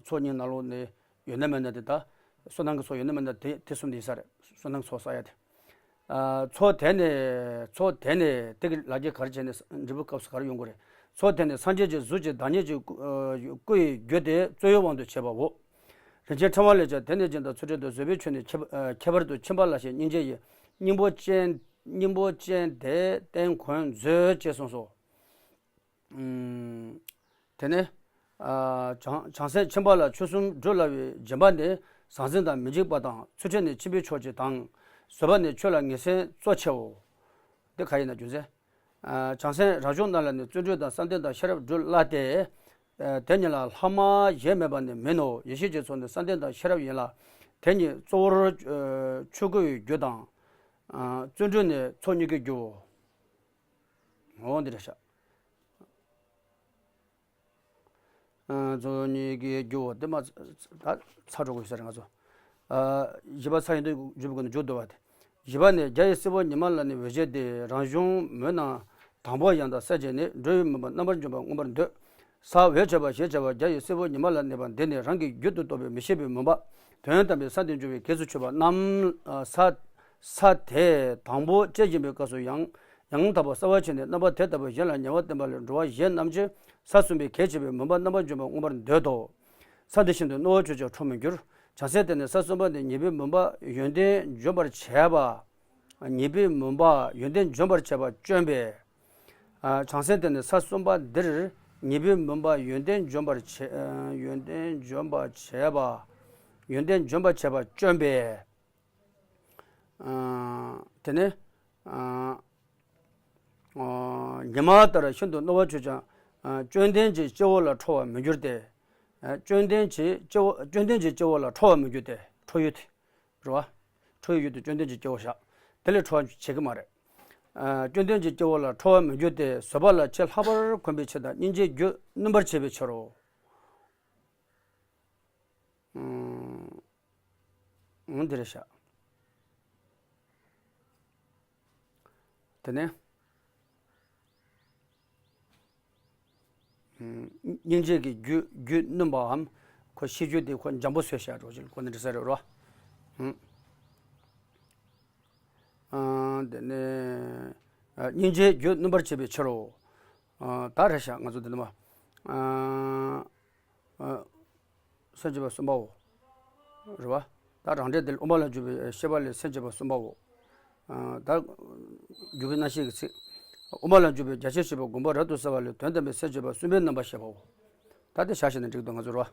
ཚོགས་གཉིས་ནང་ལོགས་ནས་ཡོད་ན་མེད་ན་དེ། ད་བསོད་ནམས་ཀྱི་ཚོགས་ཡོད་ན་མེད་ན་དེ། དེ་གསུམ་དེ་ཡིན་ས་རེད། བསོད་ནམས་ཀྱི་ཚོགས་བསགས་ཡ་དེ། ཨ། ཚོགས་དེ་ནི། ཚོགས་དེ་ནི་དེ་གི་ལ་རྒྱ་གར་བྱས་ནས་འབྲས་བུ་སྐབས་སུ་ག་རེ་ཡོང་གི་རེད། ཚོགས་དེ་ནི་སངས་རྒྱས་ཀྱི་གཟུགས་ཀྱི་བདག་ཉིད་ཀྱི་སྐུ། ཨ། སྐུ་ཡི་རྒྱུ་སྟེ་རྩོལ་བའི་དབང་དུ་བྱས་པའོ། རིན་ཆེན་ཕྲེང་བ་ལས་ཀྱང་། དེ་ནས་སྦྱིན་དང་ཚུལ་ཁྲིམས་དང་། བཟོད་པའི་ཆོས་ནི་ཁྱད་པར་དུ་ཁྱད་པར་དུ་ཁྱིམ་པ་ལ་ཞེས། སྙིང་རྗེ་ཡི་སྙིང་པོ་ཅན། སྙིང་པོ་ཅན་དེ་རྟེན་གོ་མཛོད་ཅེས་གསུངས་སོ། ཨུམ། དེ་ནས། ཨ། བྱང་བྱང་སེམས་ཁྱིམ་པ་ལ་ཆོས་གསུམ་སྒྲུབ་སླ་བའི་སྦྱིན་པ་ནི་ཟང་ཟིང་དང་མི་འཇིགས་པ་དང་། ཚུལ་ཁྲིམས་ནི་ཁྱིམ་པའི་ཕྱོགས་ཀྱི་དང་། བཟོད་པ་ནི་ཆོས་ལ་ངེས་སེམས་གཙོ་ཆེའོ། འདི་ག་ཡིན་ན་རྒྱུ་མཚན། ཨ། བྱང་སེམས་རང་བྱུང་རྣམས་ལ་ནི་བརྩོན་འགྲུས་དང་བསམ་གཏན་དང་ཤེས་རབ་སྒྲུབ་སླ་སྟེ། ཨ། དེ་གཉིས་ལ་ལྷག་མ་གཞན་མེད་པ་ནི་མིན་ནོ། ཡེ་ཤེས་ཀྱི་ཚོགས་ནི་བསམ་གཏན་དང་ཤེས་རབ་ཡིན་ལ། དེ་གཉིས་གཙོ་བོར་ཆོས་སྐུ་ཡི་རྒྱུ་དང་། ཨ། བརྩོན་འགྲུས་ནི་ཚོགས་གཉིས་ཀྱི་རྒྱུའོ། འོ་འདི་རེད་ཤག་ཚོགས་གཉིས་ཀྱི་རྒྱུ་བོ་དེ་མ་ད་ཚར་འགྲོ་དགོས་ཟེར་ང་ཚོ། བཞི་པ་ཚར་ཡིན་དུས་བརྗོད་པའི་སྒོ་ནས་མཇུག་བསྡུ་བ་དེ། བཞི་པ་ནི། རྒྱ་ཡི་སྲས་པོ་ཉི་མ་ལ་ནི་འོད་བཞད་དེ། རང་བྱུང་མོད་རྣམས་དང་པོ་ཡང་དག་གསལ་བྱེད་ནས། འགྲོ་བའི་མུན་པ་རྣམ་པར་འཇོམས་པར་མངོན་པར་འདོད། ས་འོད་ཆེ་བ་ཞེས་བྱ་བ་རྒྱ་ཡི་སྲས་པོ་ཉི་མ་ལ་གནས་པ་འདི་ནི་རང་གི་རྒྱུད་དུ་གཏོགས་པའི་མི་ཤེས་པའི་མུན་པ། དོན་དམ་པའི་ས་དེར་འགྱུར་བའི་གེགས་སུ་ཆུད་པ་རྣམས། ས་ས་དེ་དང་པོ་དཔྱད་བཞིན་པའི་སྐབས་སུ་ཡང་ཡང་དག་པར་གསལ་བར་བྱས་ནས། རྣམ་པ་དེ་ལྟ་བུ་གཞན་ལ་ཉེ་བར་བསྟན་པ་ལས། འགྲོ་བ་གཞན་རྣམས་ཀྱི་ས་གསུམ་པའི་གེགས་བྱེད་པའི་མུན་པ་རྣམ་པར་འཇོམས་པར་མངོན་པར་འདོད་དོ། ས་འདི་བཞིན་དུ་རྣོ་བ་ཆུ་ཆེན་འཕྲོག་མི་འགྱུར། བྱང་སེམས་དེ་ནི་ས་གསུམ་པ་ནི། ཉེས་པའི་མུན་པ་ཡོན་ཏན་འཇོམས་པར་བྱེད་པ། ཉེས་པའི་མུན་པ་ཡོན་ཏན་འཇོམས་པར་བྱེད་པ་སྐྱོན་པས། ཨ། བྱང་སེམས་དེ་ནི་ས་གསུམ་པ་འདིར་ཉེས་པའི་མུན་པ་ཡོན་ཏན་འཇོམས་པར་བྱེད། ཨ། ཡོན་ཏན་འཇོམས་པར་བྱེད་པ། ཡོན་ཏན་འཇོམས་པར་བྱེད་པ་སྐྱོན་པས། ཨ། དེ་ནས། ཨ། ཨ། ཉི་མ་ལྟར་ཤིན་ཏུ་རྣོ་བ་ཆུ་ཀྱང་། ཨ། སྐྱོན་ལྡན་གྱི་སྤྱི་བོ་ལ་འཕྲོ་བར་མི་འགྱུར་ཏེ། ཨ། སྐྱོན་ལྡན་གྱི་སྤྱི་བོ། སྐྱོན་ལྡན་གྱི་སྤྱི་བོ་ལ་འཕྲོ་བར་མི་འགྱུར་ཏེ། འཕྲོ་ཡུལ་དེ། རེད་བ། འཕྲོ་བའི་ཡུལ་དུ་སྐྱོན་ལྡན་གྱི་སྐྱེ་བོ་བཞག་དེ་ལས་འཕྲོ་བ་བྱེད་ཀྱི་མ་རེད། ཨ། སྐྱོན་ལྡན་གྱི་སྐྱེ་བོ་ལ་འཕྲོ་བར་མི་འགྱུར་ཏེ། བཟོད་པ་ལ་ཆེས་ལྷག་པར་གོམས་པའི་ཕྱིར་དང་། སྙིང་རྗེའི་རྒྱུད་བསྣུན་པར་བྱེད་པའི་ཕྱིར་རོ། ཨང་། འོ་འདི་རེད་བཞག་དེ་ནས། སྙིང་རྗེ་གི་རྒྱུད་རྒྱུད་བསྣུན་པའམ། ཁོ་ཤེས་རྒྱུད་དེ་ཁོ་འཇམ་པོ་བཟོས་བཞག་འགྲོ་ཅིག་ཁོ་ནི་འདྲི་ས་རེད་རོ། ཨང་། དེ་ནས་སྙིང་རྗེའི་རྒྱུད་བསྣུན་པར་བྱེད་པའི་ཕྱིར་རོ། ད་རེད་བཞག་ང་ཚོ་འདི་ནི་མ། སེམས་བསྐྱེད་པ་གསུམ་པའོ། རེད་བ། ད་རང་འགྲེལ་འདིར་དབུ་མ་ལ་འཇུག་པའི་བཤད་པ་ལས་སེམས་བསྐྱེད་པ་གསུམ་པའོ། ད་འཇུག་པའི་རྣམ་བཤད་ཀྱི་ཚིག་དབུ་མ་ལ་འཇུག་པའི་རྒྱ་ཆེར་བཤད་པའི་དགོངས་པ་རབ་ཏུ་གསལ་བ་ལས། དོན་དམ་པའི་སེམས་བསྐྱེད་པ་གསུམ་པའི་རྣམ་པ་བཤད་པའོ། ད་དེ་བཞག་བྱས་ན་འགྲིག་འདུག་ང་ཚོ་རེད་བ།